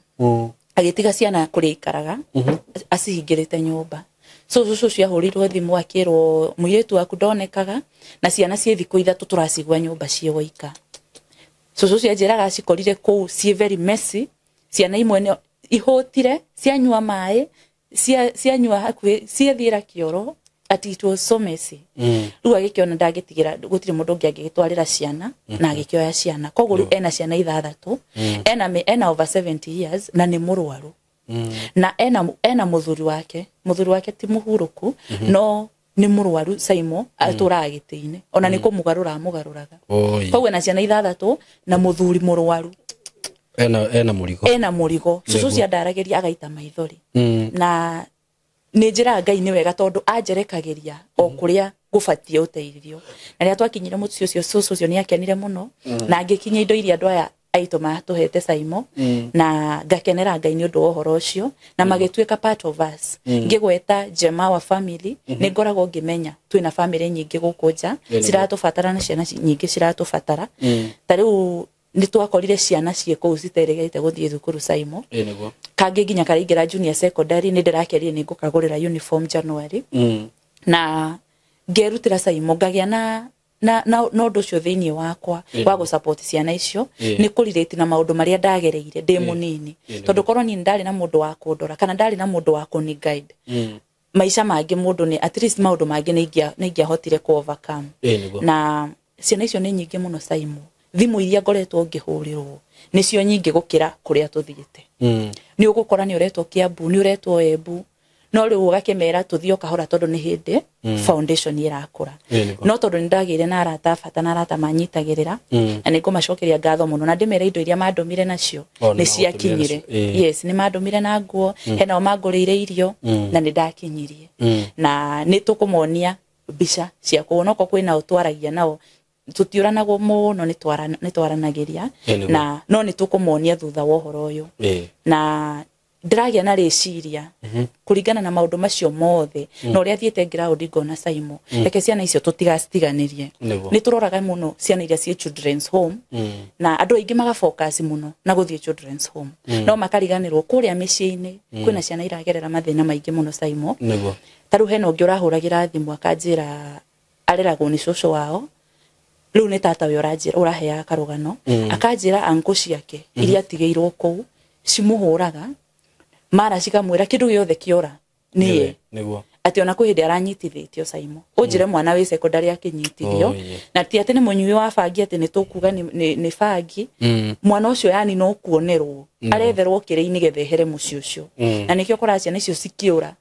agĩtiga ciana kũrĩa aikaraga acihingĩrĩte nyũmba. So cũcũ ũcio ahũrĩirwo thimũ akĩrwo mũirĩtu waku ndonekaga na ciana ciĩ thikũ ithatũ tũracigua nyũmba ciĩ woika. Cũcũ ũcio anjĩraga acikorire kũu ciĩ very messy ciana imwe ihũtire cianyua maĩ cianyua hakuhĩ ciathiĩra kĩoro Ati it was so messy. Rĩu agĩkĩona ndangĩtigĩra gũtirĩ mũndũ ũngĩ angĩgĩtwarĩra ciana, na agĩkĩoya ciana. Koguo rĩu ena ciana 6, ena over 70 years na nĩ mũrwaru. Na ena mũthuri wake, mũthuri wake ti mũhurũku, no nĩ mũrwaru Saimo, atũraga gĩtĩ-inĩ, ona nĩ kũmũgarũra amũgarũraga. Koguo ena ciana 6 na mũthuri mũrwaru. Ena mũrigo. Ena mũrigo. Cũcũ ũcio andaragĩria agaita maithori. Na nĩ njĩraga Ngai nĩ wega tondũ anjerekagĩria o kũrĩa gũbatiĩ ũteithio. Na rĩrĩa twakinyire mũciĩ ũcio, cũcũ ũcio nĩ akenire mũno, na ngĩkinyia indo iria andũ aya aitũ matũhete Saimo, na ngakenera Ngai nĩ ũndũ wa ũhoro ũcio, na magĩtuĩka part of us. Ngĩgweta Jemawa family, nĩ ngoragwo ngĩmenya twĩna family nyingĩ gũkũ nja, ciratũbatara na ciana nyingĩ ciratũbatara. Ta rĩu nĩ twakorire ciana ciĩ kũu citerĩgĩte gũthiĩ thukuru Saimo. Kangĩ nginya karaingĩra junior secondary, nĩ ndĩrakerire nĩ ngũkagũrĩra uniform January. Na ngerutĩra Saimo, ngagĩa na ũndũ ũcio thĩinĩ wakwa wa gũ-support ciana icio, nĩ kũrelate na maũndũ marĩa ndagereire ndĩ mũnini. Tondũ korwo niĩ ndarĩ na mũndũ wa kũndora kana ndarĩ na mũndũ wa kũni guide, maica mangĩ mũndũ nĩ at least maũndũ mangĩ nĩ ingĩahotire kũ overcome. Na ciana icio nĩ nyingĩ mũno Saimo. Thimũ iria ngoretwo ngĩhũrĩrwo nĩcio nyingĩ gũkĩra kũrĩa tũthiĩte. Nĩ ũgũkora nĩ ũretwo Kiambu, nĩ ũretwo Embu, no rĩu ũgakĩmera tũthiĩ o kahora tondũ nĩ hĩndĩ foundation ĩrakũra. No tondũ nĩ ndagĩire na arata a bata na arata manyitagĩrĩra, na nĩ ngũmacokeria ngatho mũno, na ndĩmere indo iria mandũmire nacio nĩ ciakinyire. Yes, nĩ mandũmire na nguo, hena o mangũrĩire irio, na nĩ ndakinyirie. Na nĩ tũkũmonia mbica cia kũu, onokorwo kwĩna twaragia nao, tũtiũranagwo mũno, nĩ twaranagĩria, na no nĩ tũkũmonia thutha wa ũhoro ũyũ. Na ndĩragĩa na rĩciria kũringana na maũndũ macio mothe, na ũrĩa thiĩte ground ngona Saimo, reke ciana icio tũtigacitiganĩrie. Nĩ tũroraga mũno ciana iria ciĩ children's home, na andũ aingĩ magafocus mũno na gũthiĩ children's home, no makariganĩrwo kũrĩa mĩciĩ-inĩ kwĩna ciana iragerera mathĩna maingĩ mũno Saimo. Ta rĩu hena ũngĩ ũrahũragĩra thimũ akanjĩra areragwo nĩ cũcũ wao, rĩu nĩ tata we ũraheaga karũgano, akanjĩra uncle ciake iria atigĩirwo kũu cimũhũraga mara cikamwĩra kĩndũ gĩothe kĩora nĩye, atĩ ona kwĩ hĩndĩ aranyitithĩtio Saimo. Ũnjĩre mwana wĩ secondary akĩnyitithio, na ti atĩ nĩ mũnyui wa bangi atĩ nĩ tũkuga nĩ bangi, mwana ũcio yani no kuonerwo aretherwo kĩrĩ-inĩ getha ehere mũciĩ ũcio. Na nĩkĩo ũkoraga ciana icio cikĩũra,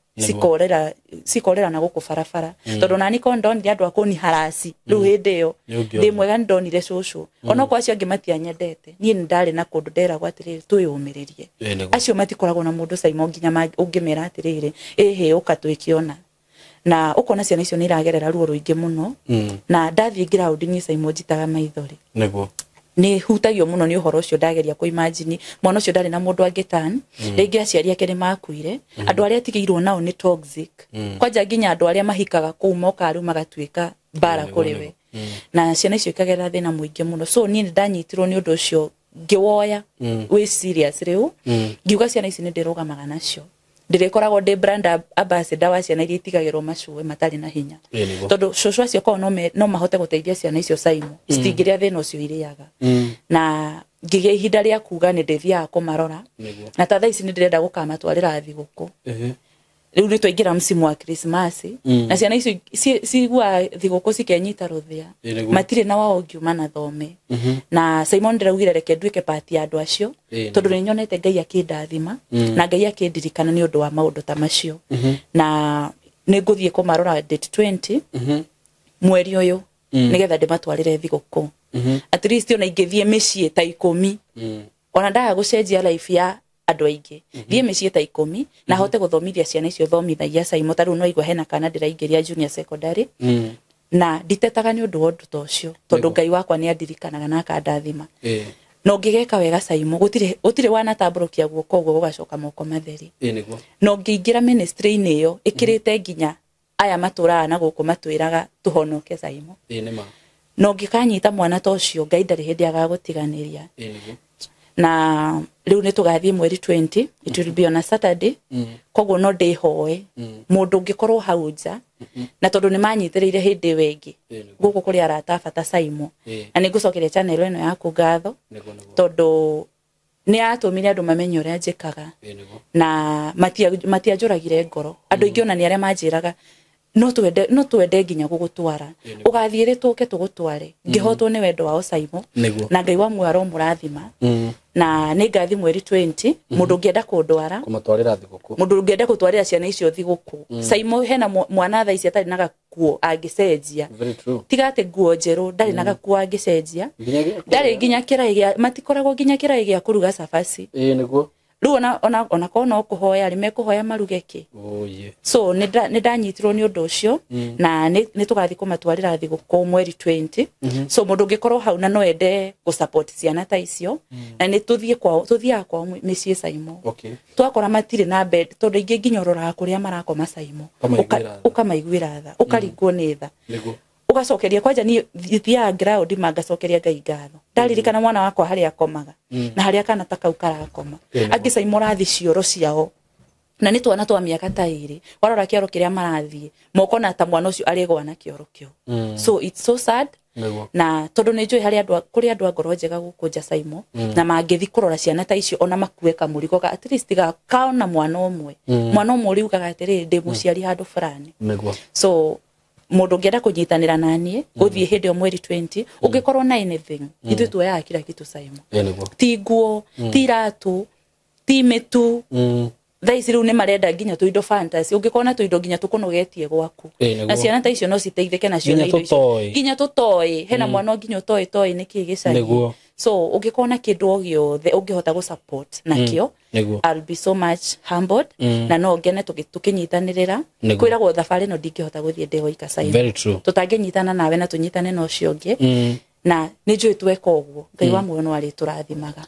cikorera na gũkũ barabara. Tondũ nani ko ndonire andũ a kũni harasi rĩu hĩndĩ ĩyo ndĩ mwega nĩ ndonire cũcũ, onokorwo acio angĩ matianyendete, niĩ nĩ ndarĩ na kũndũ nderagwo atĩrĩrĩ twĩyũmĩrĩrie. Acio matikoragwo na mũndũ Saimo nginya ũngĩmera atĩrĩrĩ ĩhĩ ũka twĩkĩona. Na ũkona ciana icio nĩ iragerera ruo rũingĩ mũno. Na ndathiĩ ground niĩ Saimo njitaga maithori. Nĩ hutagio mũno nĩ ũhoro ũcio, ndageria kũ imagine mwana ũcio ndarĩ na mũndũ angĩtan, rĩngĩ aciari ake nĩ makuire, andũ arĩa atigĩirwo nao nĩ toxic, kwanja nginya andũ arĩa mahikaga kũu mokaga rĩu magatuĩka mbara kũrĩ we, na ciana icio ikagerera thĩna mũingĩ mũno. So niĩ nĩ ndanyitirwo nĩ ũndũ ũcio ngĩwoya wĩ serious rĩu, ngiuga ciana ici nĩ ndĩrũgamaga nacio, ndĩrĩkoragwo ndĩ brand ambassador wa ciana iria itigagĩrwo macuĩ matarĩ na hinya, tondũ cũcũ acio korwo no mahote gũteithia ciana icio Saimo, citingĩrĩa thĩna ũcio irĩaga. Na ngĩgĩa ihinda rĩa kuga nĩ ndĩthiaga kũmarora, na ta thaa ici nĩ ndĩrenda gũkamatwarĩra thigũkũ. Rĩu nĩ twaingĩra msimu wa Christmas, na ciana icio ciguaga thigũkũ cikenyita rũthĩa, matirĩ na wao ũngiuma na thome. Na Simon ndĩraugire reke nduĩke part ya andũ acio, tondũ nĩ nyonete Ngai akĩndathima, na Ngai akĩndirikana nĩ ũndũ wa maũndũ ta macio. Na nĩ ngũthiĩ kũmarora date 20 mweri ũyũ, nĩgetha ndĩmatwarĩre thigũkũ. At least ona ingĩthiĩ mĩciĩ ta 10, ona ndaga gũcenjia life ya andũ aingĩ, thiĩ mĩciĩ ta 10 na hote gũthomithia ciana icio thomithagia Saimo. Ta rĩu no igua hena kana ndĩraingĩria junior secondary, na nditetaga nĩ ũndũ wa ũndũ ta ũcio, tondũ Ngai wakwa nĩ andirikanaga na akandathima. Na ũngĩgeka wega Saimo, gũtirĩ wanatambũrũkia guoko ũguo gũgacoka moko matheri. Na ũngĩingĩra ministry-inĩ ĩyo ĩkĩrĩte nginya aya matũraga na gũkũ matwĩraga tũhonoke Saimo. Na ũngĩkanyita mwana ta ũcio, Ngai ndarĩ hĩndĩ agagũtiganĩria. Na rĩu nĩ tũgathiĩ mweri 20, it will be on a Saturday. Koguo no ndĩhoe mũndũ ũngĩkorwo hau nja, na tondũ nĩ manyitĩrĩire hĩndĩ ĩyo ĩngĩ gũkũ kũrĩ arata a bata Saimo, na nĩ ngũcokeria channel ĩno yaku ngatho, tondũ nĩ yatũmire andũ mamenye ũrĩa njĩkaga, na matianjũragire ngoro. Andũ aingĩ ona nĩ arĩa manjĩraga No twende no twende nginya gugutwara ugathiĩ tũke tũgũtware ngĩhotwo nĩ wendo wao Saimo na Ngai wa muoyo aromũrathima na nĩ ngathi mweri 20 mũndũ ũngĩenda kũndwara kũmatwarĩra thigũkũ mũndũ ũngĩenda gũtwarĩra ciana icio thigũkũ Saimo hena mwana thaa ici atarĩ na gakuo angĩcenjia tiga atĩ nguo njerũ ndarĩ na gakuo angĩcenjia ndarĩ nginya kĩraĩ gĩa matikoragwo nginya kĩraĩ gĩa kũruga cabaci ĩĩ nĩguo rĩu ona korwo no kũhoya rĩ mekũhoya maruge kĩ so nĩ ndanyitirwo nĩ ũndũ ũcio na nĩ tũgathiĩ kũmatwarĩra thigũkũ mweri 20 so mũndũ ũngĩkorwo hau na no ende gũ-support ciana ta icio na nĩ tũthiĩ kwao tũthiaga kwao mĩciĩ Saimo twakora matirĩ na bed tondũ aingĩ nginya ũroraga kũrĩa marakoma Saimo ũkamaiguĩra tha ũkaringwo nĩ tha ugacokeria kwanja ni thiaga ground mangacokeria Ngai ngatho ndaririkana mwana wakwa haria akomaga na haria kana ta kau karakoma angĩ Saimo rathi cioro ciao na nĩ twana twa mĩaka ta ĩrĩ warora kĩoro kĩrĩa marathiĩ mokona ta mwana ũcio arĩgwa na kĩoro kĩu so it's so sad na tondu nĩ njũĩ harĩa andũ kũrĩ andũ a ngoro njega gũkũ nja Saimo na mangĩthi kũrora ciana ta icio ona makue kamũrigo ga at least ga kaona mwana ũmwe mwana ũmwe ũriugaga atĩrĩrĩ ndĩ mũciari handũ fulani so mundu ũngĩenda kũnyitanĩra naniĩ gũthiĩ hĩndĩ ĩyo mweri 20 ũngĩkorwo na anything ithuĩ tuoyaga kila kitu Saimo ti nguo ti iratũ ti mĩtu thaa ici rĩu nĩ marenda nginya tũindo fantasy ũngĩkorwo na tũindo nginya tũkũnogetie gwaku na ciana ta icio no citeithĩke nacio na indo icio nginya tũtoĩ hena mwana nginya ũtoĩ toĩ nĩkĩ gĩcagi so ũngĩkorwo na kĩndũ o gĩothe ũngĩhota gũ support nakĩo I'll be so much humbled na no ngene tukinyitanĩrĩra kwĩragwo thabarĩ no ndingĩhota gũthiĩ ndĩ woika Saimo tũtangĩnyitana nawe na tũnyitane na ũcio ũngĩ na nĩ njũĩ tweka ũguo Ngai wa muoyo no arĩtũrathimaga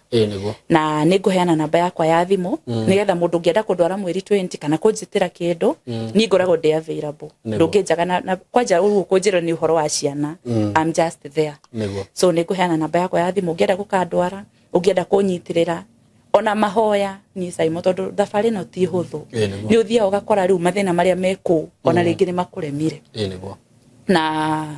na nĩ ngũheana namba yakwa ya thimũ nĩgetha mũndũ ũngĩenda kũndwara mweri 20 kana kũnjĩtĩra kĩndũ niĩ ngoragwo ndĩ available ndũngĩnjaga na kwanja ũguo kũnjĩra nĩ ũhoro wa ciana I'm just there so nĩ ngũheana namba yakwa ya thimũ ũngĩenda gũkandwara ũngĩenda kũnyitĩrĩra ona mahoya ni Saimo tondu thabarĩ no ti hũthũ nĩ ũthiaga ũgakora rĩu mathĩna marĩa me kũu ona rĩngĩ nĩ makũremire na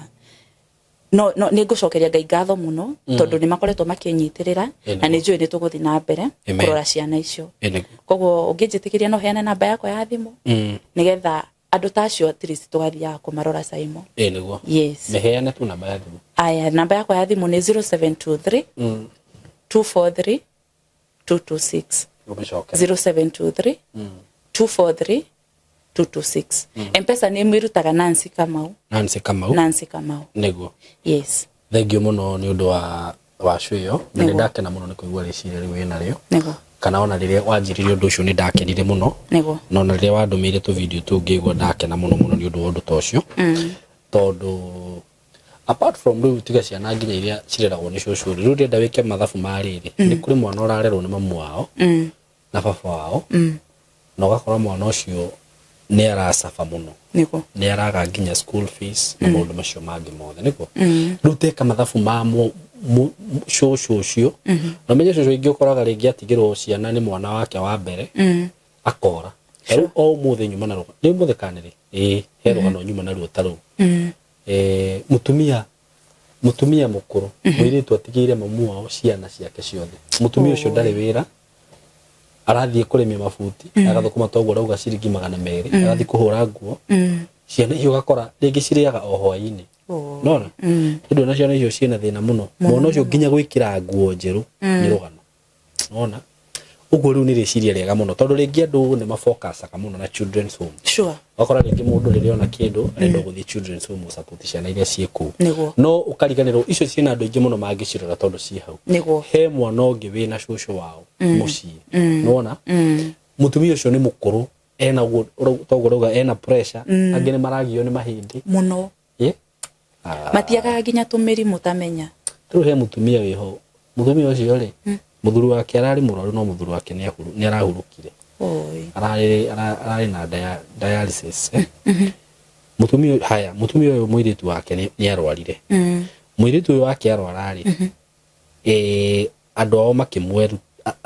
no nĩ ngũcokeria Ngai ngatho mũno tondũ nĩ makoretwo makĩnyitĩrĩra na nĩ njũĩ nĩ tũgũthiĩ na mbere kũrora ciana icio koguo ũngĩnjĩtĩkĩria no heane namba yakwa ya thimũ nĩgetha andũ ta acio at least tũgathiaga kũmarora Saimo yes mĩheane tu namba ya thimũ aya namba yakwa ya thimũ nĩ 0723 243 226 0723 243 226 M-Pesa nĩ mwĩrutaga Nancy Kamau Nancy Kamau Nancy Kamau nĩguo yes thank you mũno nĩ ũndũ wa wacu ĩyo na nĩ ndakena mũno nĩ kũigua rĩciria rĩu wĩna rĩo nĩguo kana ona rĩrĩa wanjĩrire ũndũ ũcio nĩ ndakenire mũno nĩguo na ona rĩrĩa wandũmĩire tũ video tũu ngĩigua ndakena mũno mũno nĩ ũndũ wa ũndũ ta ũcio tondũ apart from rĩu tiga ciana nginya iria cireragwo nĩ cũcũ rĩu ndĩrenda wĩke mathabu ma rĩrĩ nĩ kũrĩ mwana ũrarerwo nĩ mamu wao na baba wao na ũgakora mwana ũcio nĩ aracaba mũno nĩguo nĩ araga nginya school fees na maũndũ macio mangĩ mothe nĩguo rĩu teka mathabu ma cũcũ ũcio na ũmenye cũcũ ingĩ ũkoraga rĩngĩ atigĩrwo ciana nĩ mwana wake wa mbere akora rĩu o ũmũthĩ nyuma na rũgano nĩ ũmũthĩ kana nĩ rĩ ĩĩ he rũgano nyuma naruo ta rũu mutumia mukuru mũirĩtu atigĩire mamu wao ciana ciake ciothe mutumia ũcio ndarĩ wĩra arathiĩ kũrĩmia mabuti agathũkũma toguo arauga ciringi 200 agathiĩ kũhũra nguo ciana icio ũgakora rĩngĩ cirĩaga o hwaĩ-inĩ nona nĩ na ciana icio ciĩna thĩna mũno mwana ũcio nginya gwĩkĩra nguo njerũ nĩ rũgano nona ũguo rĩu nĩ rĩciria rĩega mũno tondũ rĩngĩ andũ nĩ mafocusaga mũno na children's home sure wakora rĩngĩ mũndũ rĩrĩa ona kĩndũ arenda gũthiĩ children's home gũsupport ciana iria ciĩ kũu no ũkariganĩrwo icio ciĩna andũ aingĩ mũno mangĩcirora tondũ ciĩ hau he mwana ũngĩ wĩna cũcũ wao mũciĩ nĩwona mũtumia ũcio nĩ mũkũrũ ena ũguo toguo ũrauga ena pressure angĩ nĩ maragio nĩ mahĩndĩ mũno matiagaga nginya tũmĩrimũ tamenya rĩu he mũtumia wĩho mũtumia ũcio rĩ mũthuri wake ararĩ mũrwaru no mũthuri wake nĩ arahurũkire ararĩ na dialysis mũtumia haya mũtumia ũyũ mũirĩtu wake nĩ arwarire mũirĩtu ũyũ wake arwara rĩ andũ ao makĩmweru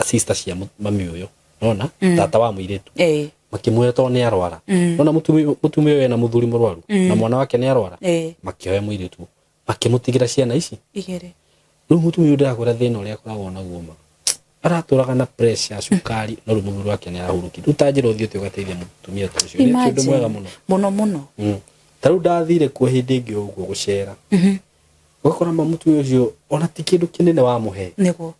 sister cia mami ũyũ nona tata wa mũirĩtu makĩmwĩra tondũ nĩ arwara nona mũtumia ũyũ ena mũthuri mũrwaru na mwana wake nĩ arwara makĩoya mũirĩtu makĩmũtigĩra ciana ici igĩrĩ rĩu mũtumia ũyũ ndĩrakwĩra thĩna ũrĩa akoragwo naguo ma Aratũraga na pressure cukari no rĩu mũthuri wake nĩ arahurũkire. Rĩu ta njĩra ũthiĩte ũgateithia mũtumia ta ũcio. Nĩ ũndũ mwega mũno. Mũno mũno. Ta rĩu ndathire kuo hĩndĩ ĩngĩ ũguo gũcera. Ũgakora ma mũtumia ũcio ona ti kĩndũ kĩnene wamũhe. Nĩguo.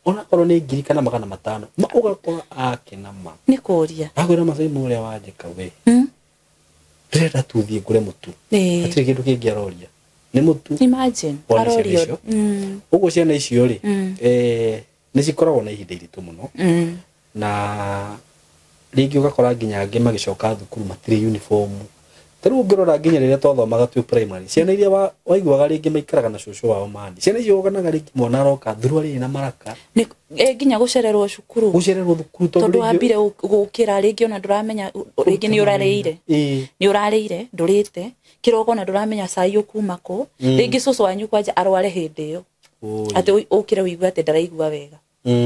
Onakorwo nĩ ngiri kana 500 ma ũgakora akena ma. Nĩ kũria. Akwĩra Macaimu ũrĩa wanjĩka we. Ndĩrenda tu thiĩ ngũre mũtu. Hatirĩ kĩndũ kĩngĩ aroria. Nĩ mũtu. Imagine. Arorio. Ũguo ciana icio rĩ, nĩ cikoragwo na ihinda iritũ mũno. Na rĩngĩ ũgakora nginya angĩ magĩcoka thukuru matirĩ uniform. Ta rĩu ũngĩrora nginya rĩrĩa twathomaga twĩ primary, ciana iria waiguaga rĩngĩ maikaraga na cũcũ wao mani. Ciana icio ũkonaga rĩngĩ mwana aroka thuruarĩ ĩna maraka. Nĩ nginya gũcererwo cukuru. Gũcererwo thukuru tondũ wambire gũkĩra rĩngĩ ona ndũramenya rĩngĩ nĩ ũrarĩire. Nĩ ũrarĩire, ndũrĩte. Kĩroko ona ndũramenya cai ũkuma kũ. Rĩngĩ cũcũ wanyu kwanja arware hĩndĩ ĩyo. Atĩ ũkĩre ũigue atĩ ndaraigua wega.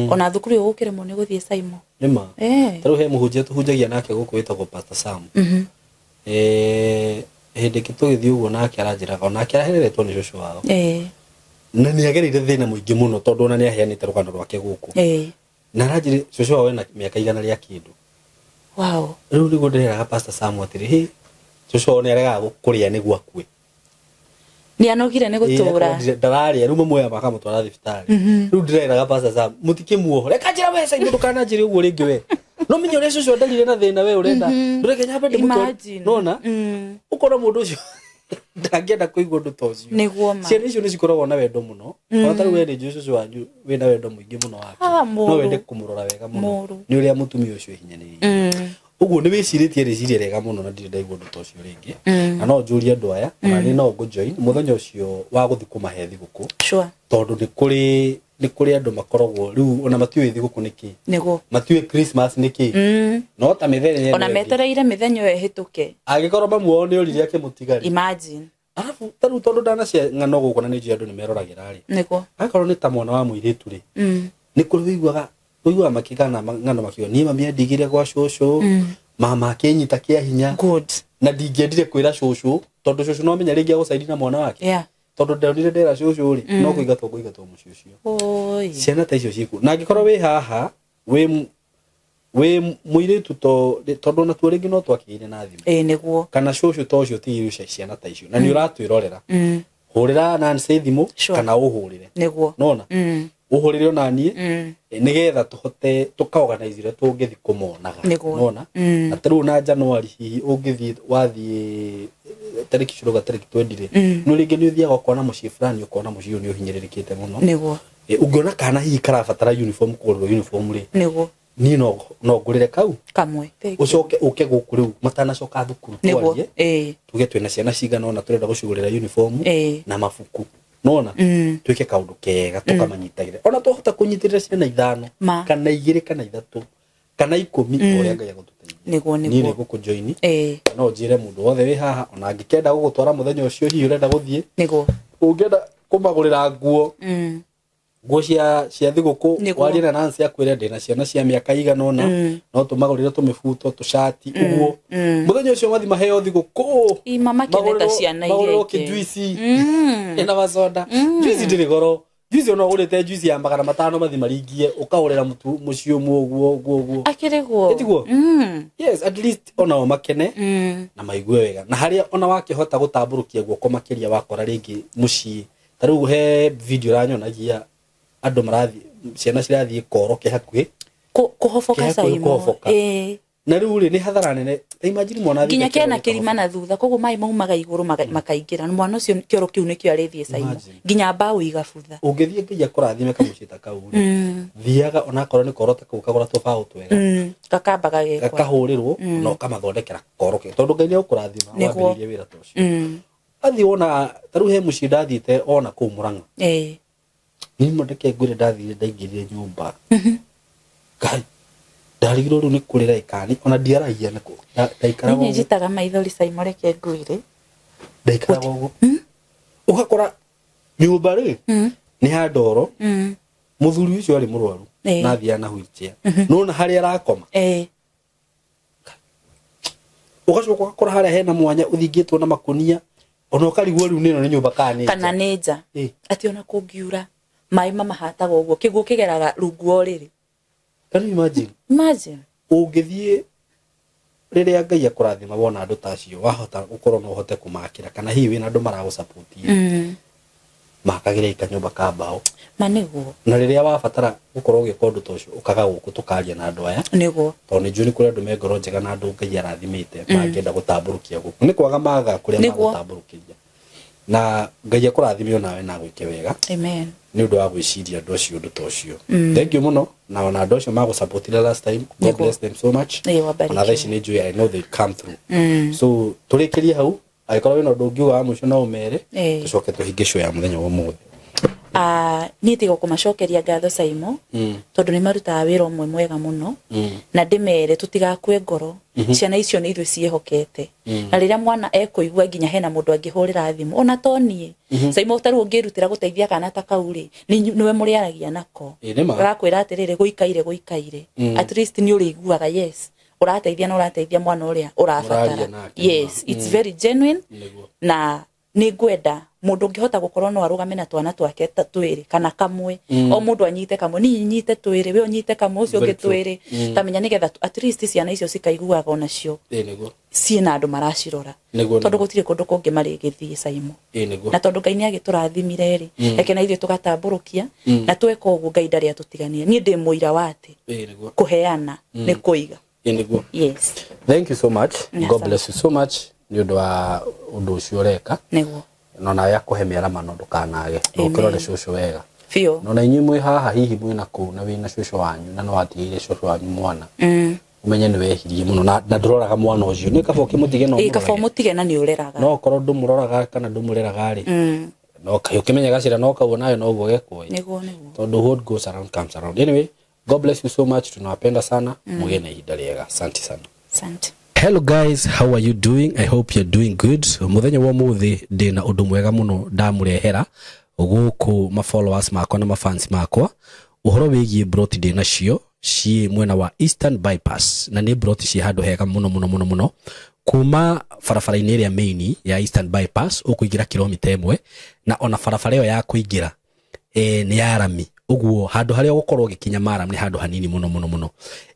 Ona thukuru ĩyo ũkĩremwo nĩ gũthiĩ Saimo. Nĩ ma. Ta rĩu he mũhunjia tũhunjagia nake gũkũ wĩtagwo Pastor Sam. Hĩndĩ ĩngĩ tũgĩthiĩ ũguo nake aranjĩraga onake arahereretwo nĩ cũcũ wao. Na nĩ agereire thĩna mũingĩ mũno tondũ ona nĩ aheanĩte rũgano rwake gũkũ. Na aranjĩra cũcũ wao ena mĩaka 100 kĩndũ. Wow. Rĩu nĩguo ndĩreraga Pastor Sam atĩrĩ, hĩ cũcũ wao nĩ aregaga kũrĩa nĩguo akue. Nĩ anogire nĩ gũtũra. Ndararĩa rĩu mamuoya makamũtwara thibitarĩ. Rĩu ndĩreraga Pastor Sam mũtikĩmuohore. Reka njĩra we Saimo ndũkananjĩre ũguo rĩngĩ we. No menye ũrĩa cũcũ andarire na thĩna we ũrenda. Ndũreke nyambe ndĩmũtware. Nona? Ũkona mũndũ ũcio ndangĩenda kũigua ũndũ ta ũcio. Nĩguo ma. Ciana icio nĩ cikoragwo na wendo mũno. Ona ta rĩu we nĩ njũĩ cũcũ wanyu wĩna wendo mũingĩ mũno wake. No wende kũmũrora wega mũno. Nĩ ũrĩa mũtumia ũcio ehinyanĩrĩirie. Ũguo nĩ wĩcirĩtie rĩciria rĩega mũno na ndirĩ ndaigua ũndũ ta ũcio rĩngĩ. Na no njũrie andũ aya, ona niĩ no ngũjoin mũthenya ũcio wa gũthiĩ kũmahe thigũkũ. Sure. Tondũ nĩ kũrĩ andũ makoragwo rĩu ona matiũĩ thigũkũ nĩ kĩ. Nĩguo. Matiũĩ Christmas nĩ kĩ. No ta mĩthenya ona metereire mĩthenya ĩyo ĩhĩtũke. Angĩkorwo mamu wao nĩ orire akĩmũtiga rĩ. Imagine. Arabu ta rĩu tondũ ndanacia ng'ano gũkũ na nĩ njũĩ andũ nĩ meroragĩra rĩ. Nĩguo. Angĩkorwo nĩ ta mwana wa mũirĩtu rĩ. Nĩ kũrĩ ũiguaga makĩgana ng'ano makiuga niĩ mami andigire gwa cũcũ, mama akĩnyita kĩa hinya. Good. Na ndingĩendire kwĩra cũcũ tondũ cũcũ no amenya rĩngĩ agũcaidi na mwana wake. Yeah. Tondũ ndonire ndera cũcũ rĩ, no kũingatwo ngũingatwo mũciĩ ũcio. Ciana ta icio ciĩkuo. Na angĩkorwo wĩ haha wĩ mũirĩtu tondũ ona tuo rĩngĩ no twakĩgĩire na thimũ. Nĩguo. Kana cũcũ ta ũcio ũtigire ciana ta icio. Na nĩ ũratwĩrorera. Hũrĩra Nancy thimũ kana ũhũrĩre. Nĩguo. Nona? Ũhũrĩre ona niĩ nĩgetha tũhote tũkaorganize ũrĩa tũngĩthiĩ kũmonaga. Nona? Na ta rĩu na January hihi ũngĩthiĩ wathiĩ tarĩki ciroga tarĩki 20 rĩ, no rĩngĩ nĩ ũthiaga ũkona mũciĩ fulani ũkona mũciĩ ũyũ nĩ ũhinyĩrĩrĩkĩte mũno. Nĩguo. Ũngĩona kana hihi karabatara uniform kũgũrĩrwo uniform rĩ. Nĩguo. Niĩ no ngũrĩre kau. Kamwe. Ũcoke ũke gũkũ rĩu matanacoka thukuru twarie. Tuge twĩna ciana cigana ũna tũrenda gũcigũrĩra uniform na mabuku. Nona? Twĩke kaũndũ kega tũkamanyitagĩrĩra. Ona twahota kũnyitĩrĩra ciana 5 kana 2 kana 3 kana 10 ũrĩa Ngai agũtũteithia. Nĩguo nĩguo. Niĩ nĩ ngũkũjoini. No njĩre mũndũ wothe wĩ haha ona angĩkenda gũgũtwara mũthenya ũcio hihi ũrenda gũthiĩ. Nĩguo. Ũngĩenda kũmagũrĩra nguo. Nguo cia thigũkũ warie na Nancy akwĩre ndĩna ciana cia mĩaka igana ũna no tũmagũrĩre tũmĩbuto tũcati ũguo. Mũthenya ũcio mathi maheo thigũkũ. Makene ta ciana iria ingĩ. Juici ĩna macoda. Juici ndĩrĩ goro. Juici ona ũgũrĩte juici ya 500 mathi maringie ũkagũrĩra mũciĩ ũmwe ũguo ũguo ũguo. Akĩrĩ guo. Ĩtiguo? Yes, at least ona o makene na maigue wega. Na harĩa ona wakĩhota gũtambũrũkia guoko makĩria wakora rĩngĩ mũciĩ. Ta rĩu he video ũranyonagia andũ marathiĩ ciana cirathiĩ koro ke hakuhĩ kũhoboka Saimo. Na rĩu rĩ nĩ hathara nene. Imagine mwana nginya kena kĩrima na thutha koguo maĩ maumaga igũrũ makaingĩra. Mwana ũcio kĩoro kĩu nĩkĩo arĩthiĩ Saimo. Nginya mbaũ igabutha. Ũngĩthiĩ Ngai akũrathime kamũciĩ ta kau rĩ, thiaga onakorwo nĩ koro ta kau kagũra tũbaũ twega. Gakambaga gekwa. Gakahũrĩrwo na ũkamathondekera koro kega tondũ Ngai nĩ agũkũrathima wambĩrĩrie wĩra ta ũcio. Athiĩ wona ta rĩu he mũciĩ ndathiĩte ona kũu Mũrang'a. Niĩ ndeke ngwĩre ndathire ndaingĩrire nyũmba. Ngai ndarigirwo rĩu nĩ kũrĩra ĩkani ona ndiaragia nĩ ndaikaraga ũguo. Niĩ njitaga maithori Saimo reke ngwĩre. Ndaikaraga ũguo. Ũgakora nyũmba rĩ nĩ ha ndoro. Mũthuri ũcio arĩ mũrwaru na athiaga na wheelchair. Nĩwona harĩa arakoma. Ũgacoka ũgakora harĩa hena mwanya ũthingĩtwo na makũnia ona ũkarigwo rĩu nĩ ĩno nĩ nyũmba kana nĩ nja. Kana nĩ nja. Atĩ ona kũngiura Maĩ mamahataga ũguo, kĩguũ kĩgeraga rungu wa ũrĩrĩ. Can you imagine? Imagine. Ũngĩthiĩ rĩrĩa Ngai akũrathima wona andũ ta acio, wahota gũkorwo no ũhote kũmakĩra, kana hihi wĩna andũ maragũsupport, makagĩre kanyũmba ka mbaũ. Ma nĩguo. Na rĩrĩa wabatara gũkorwo ũgĩka ũndũ ta ũcio, ũkaga gũkũ tũkaria na andũ aya, Nĩguo. tondũ nĩ njũĩ nĩ kũrĩ andũ me ngoro njega na andũ Ngai arathimĩte mangĩenda gũtambũrũkia gũkũ, nĩ kwaga maga kũrĩa magũtambũrũkĩria. Na Ngai akũrathime onawe na agwĩke wega. Amen. Nĩ ũndũ wa gwĩciria andũ acio ũndũ ta ũcio. Thank you mũno. Na ona andũ acio magũsupportire last time, God bless them so much. Wabariki. Ona thaa ici nĩ njũĩ, I know they come through. So tũrĩkĩrie hau, angĩkorwo wĩna ũndũ ũngiuga wa mũico no ũmere, tũcoke tũhinge show ya mũthenya wa ũmũthĩ. Niĩ tiga kũmacokeria ngatho, Saimo, tondũ nĩ marutaga wĩra ũmwe mwega mũno, na ndĩmere tũtigakue ngoro. Ciana icio nĩ ithuĩ ciĩhokete, na rĩrĩa mwana ekũigua nginya hena mũndũ angĩhũrĩra thimũ, ona to niĩ, Saimo, ta rĩu ũngĩrutĩra gũteithia kana ta kau rĩ, nĩwe mũrĩaragia nako. Ĩ, nĩ ma. Gakwĩra atĩrĩrĩ, gũikaire gũikaire, at least nĩ ũrĩiguaga yes, ũrateithia na ũrateithia mwana ũrĩa ũrabatara. Ũraria nake. Yes, it's very genuine. Na nĩ ngwenda mũndũ ũngĩhota gũkorwo no arũgame na twana twake ta twĩrĩ kana kamwe, o mũndũ anyite kamwe, niĩ nyite twĩrĩ, we ũnyite kamwe, ũcio ũngĩ Very true. twĩrĩ, ta menya nĩgetha at least ciana icio cikaiguaga onacio Ĩ nĩguo. ciĩna andũ maracirora, tondũ gũtirĩ kũndũ kũngĩ marĩgĩthiĩ, Saimo. Ĩ nĩguo. Na tondũ Ngai nĩ agĩtũrathimire rĩ, reke na ithuĩ tũgatambũrũkia, na tweka ũguo Ngai ndarĩ atũtigania. Niĩ ndĩ mũira wa atĩ Ĩ nĩguo. kũheana nĩ kũiga. Ĩ nĩguo. Yes. Thank you so much. Yes, God sir. bless you so much nĩ ũndũ wa ũndũ ũcio ũreka. Nĩguo. Na onawe akũhe mĩaramano, ndũkanage na ũkĩrore cũcũ wega. Biũ. Na ona inyuĩ mwĩ haha, hihi mwĩna kũu na wĩna cũcũ wanyu na no watigĩire cũcũ wanyu mwana, ũmenye nĩ wehirie mũno, na ndũroraga mwana ũcio, nĩ kaba ũkĩmũtige na Ĩ, kaba ũmũrorage. ũmũtige na nĩ ũreraga. No okorwo ndũmũroraga kana ndũmũreraga rĩ, no kaĩ ũkĩmenye gacĩra no kau nayo noguo gekwo ĩ. Nĩguo, nĩguo. Tondũ what goes around comes around. Anyway, God bless you so much, tunawapenda sana, mugĩe na ihinda rĩega. Asante sana. Asante. Hello guys, how are you doing? I hope you're doing good. Muthenya wa muthi ndina undu mwega muno ndamurehera guku ma followers makwa na ma fans makwa, uhoro wigie broti ndina cio ci mwena wa Eastern Bypass, na ni broti ci handu hega muno muno muno muno, kuma barabara-inĩ ĩrĩa main ya Eastern Bypass ũkũingĩra kilomita 1, na ona barabara ĩyo ya kũingĩra nĩ ya rami, ũguo handũ harĩa ũgũkorwo ũgĩkinya maram nĩ handũ hanini mũno mũno mũno.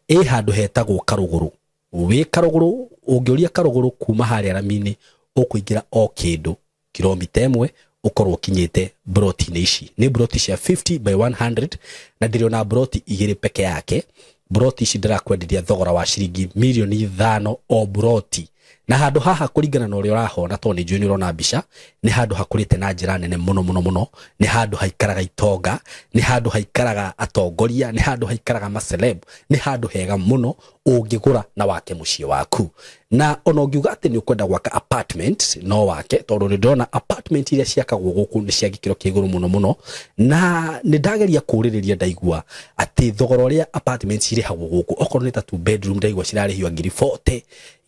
Ĩ handũ hetagwo Karũgũrũ. Wĩ Karũgũrũ, ũngĩũria Karũgũrũ kuma harĩa rami-inĩ, ũkũingĩra o kĩndũ kilomita 1, ũkorwo ũkinyĩte broti-inĩ ici. Nĩ broti cia 50 by 100, na ndĩrĩ ona broti 2 peke yake. Broti ici ndĩrakwenderia thogora wa ciringi mirioni 5 o broti. Na handũ haha kũringana na ũrĩa ũrahona, tondũ nĩ njũĩ nĩ ũrona mbica, nĩ handũ hakũrĩte na njĩra nene mũno mũno mũno. Nĩ handũ haikaraga itonga, nĩ handũ haikaraga atongoria, nĩ handũ haikaraga maceleb, nĩ handũ hega mũno ũngĩgũra na wake mũciĩ waku. Na ona ũngiuga atĩ nĩ ũkwenda gwaka apartment, no wake, tondũ nĩ ndĩrona apartment iria ciakagwo gũkũ nĩ cia gĩkĩro kĩa igũrũ mũno mũno. Na nĩ ndageria kũũrĩrĩria, ndaigua atĩ thogora ũrĩa apartment cirĩhagwo gũkũ, okorwo nĩ ta 2 bedroom, ndaigua cirarĩhio ngiri 40,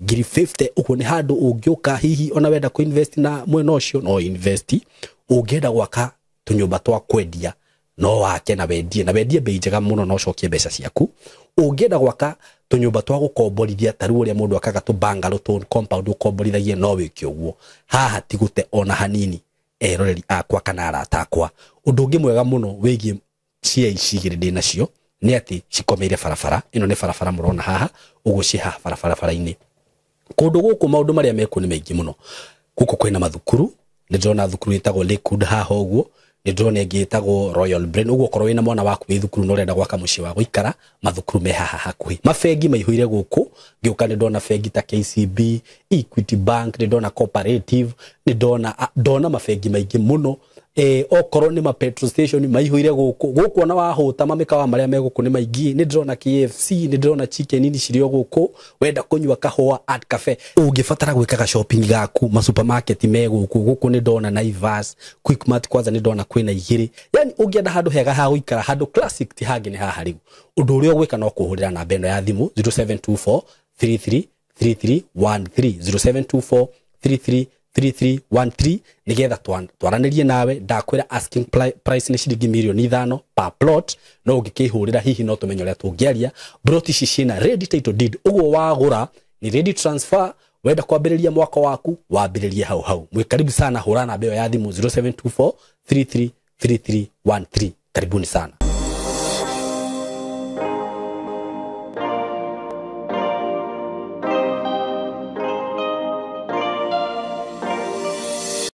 ngiri 50. Ũguo nĩ handũ ũngĩũka hihi ona wenda kũ-invest na mwena ũcio no invest. Ũngĩenda gwaka tũnyũmba twa kwendia no wake na wendie, na wendie bei njega mũno na ũcokie mbeca ciaku. Ũngĩenda gwaka tũnyũmba twa gũkomborithia, ta rĩu ũrĩa mũndũ akaga tũ bungalow, tũ compound ũkomborithagie, no wĩke ũguo. Haha ti gũte ona hanini, eroreri akwa kana arata akwa. Ũndũ ũngĩ mwega mũno wĩgiĩ cia ici igĩrĩ ndĩ nacio nĩ atĩ cikomeire barabara ĩno. Nĩ barabara mũrona haha ũguo, ciĩ haha barabara-inĩ. Kũndũ gũkũ maũndũ marĩa mekuo nĩ maingĩ mũno. Gũkũ kwĩna mathukuru, nĩ ndĩrona thukuru ĩtagwo Lakewood haha ũguo, nĩ ndĩrona ĩngĩ ĩtagwo Royal Brain. Ũguo okorwo wĩna mwana waku wĩ thukuru na ũrenda gwaka mũciĩ wa gũikara, mathukuru me haha hakuhĩ. Mabengi maihũire gũkũ, ngĩũka nĩ ndona bengi ta KCB, Equity Bank, nĩ ndona Cooperative, nĩ ndona mabengi maingĩ mũno. Okorwo nĩ ma petrol station maihũire gũkũ. Gũkũ ona wahũta, mamĩkawa marĩa me gũkũ nĩ maingĩ. Nĩ ndĩrona KFC, nĩ ndĩrona Chicken Inn cirĩ o gũkũ. Wenda kũnyua kahũa, Art Cafe. Ũngĩbatara gwĩkaga shopping gaku, ma supermarket me gũkũ. Gũkũ nĩ ndona Naivas, Quickmart, kwanza nĩ ndona kwĩna 2. Yani ũngĩenda handũ hega ha gũikara, handũ classic, ti hangĩ nĩ haha. Rĩu ũndũ ũrĩa ũgwĩka no kũhũrĩra namba ĩno ya thimũ 0724 33 3313, 0724 33 3313, nigetha twaranĩrie nawe. Ndakwĩra asking price nĩ ciringi mirioni 5 per plot, no ũngĩkĩhũrĩra hihi no tũmenye ũrĩa tũngĩaria. Plot ici ciĩna ready title deed, ũguo wagũra ni ready transfer. Wenda kwambĩrĩria mwaka waku, wambĩrĩrie hau hau. Mwĩ karibu sana, hũra namba ĩyo ya thimũ 0724 33 3313. Karibuni sana.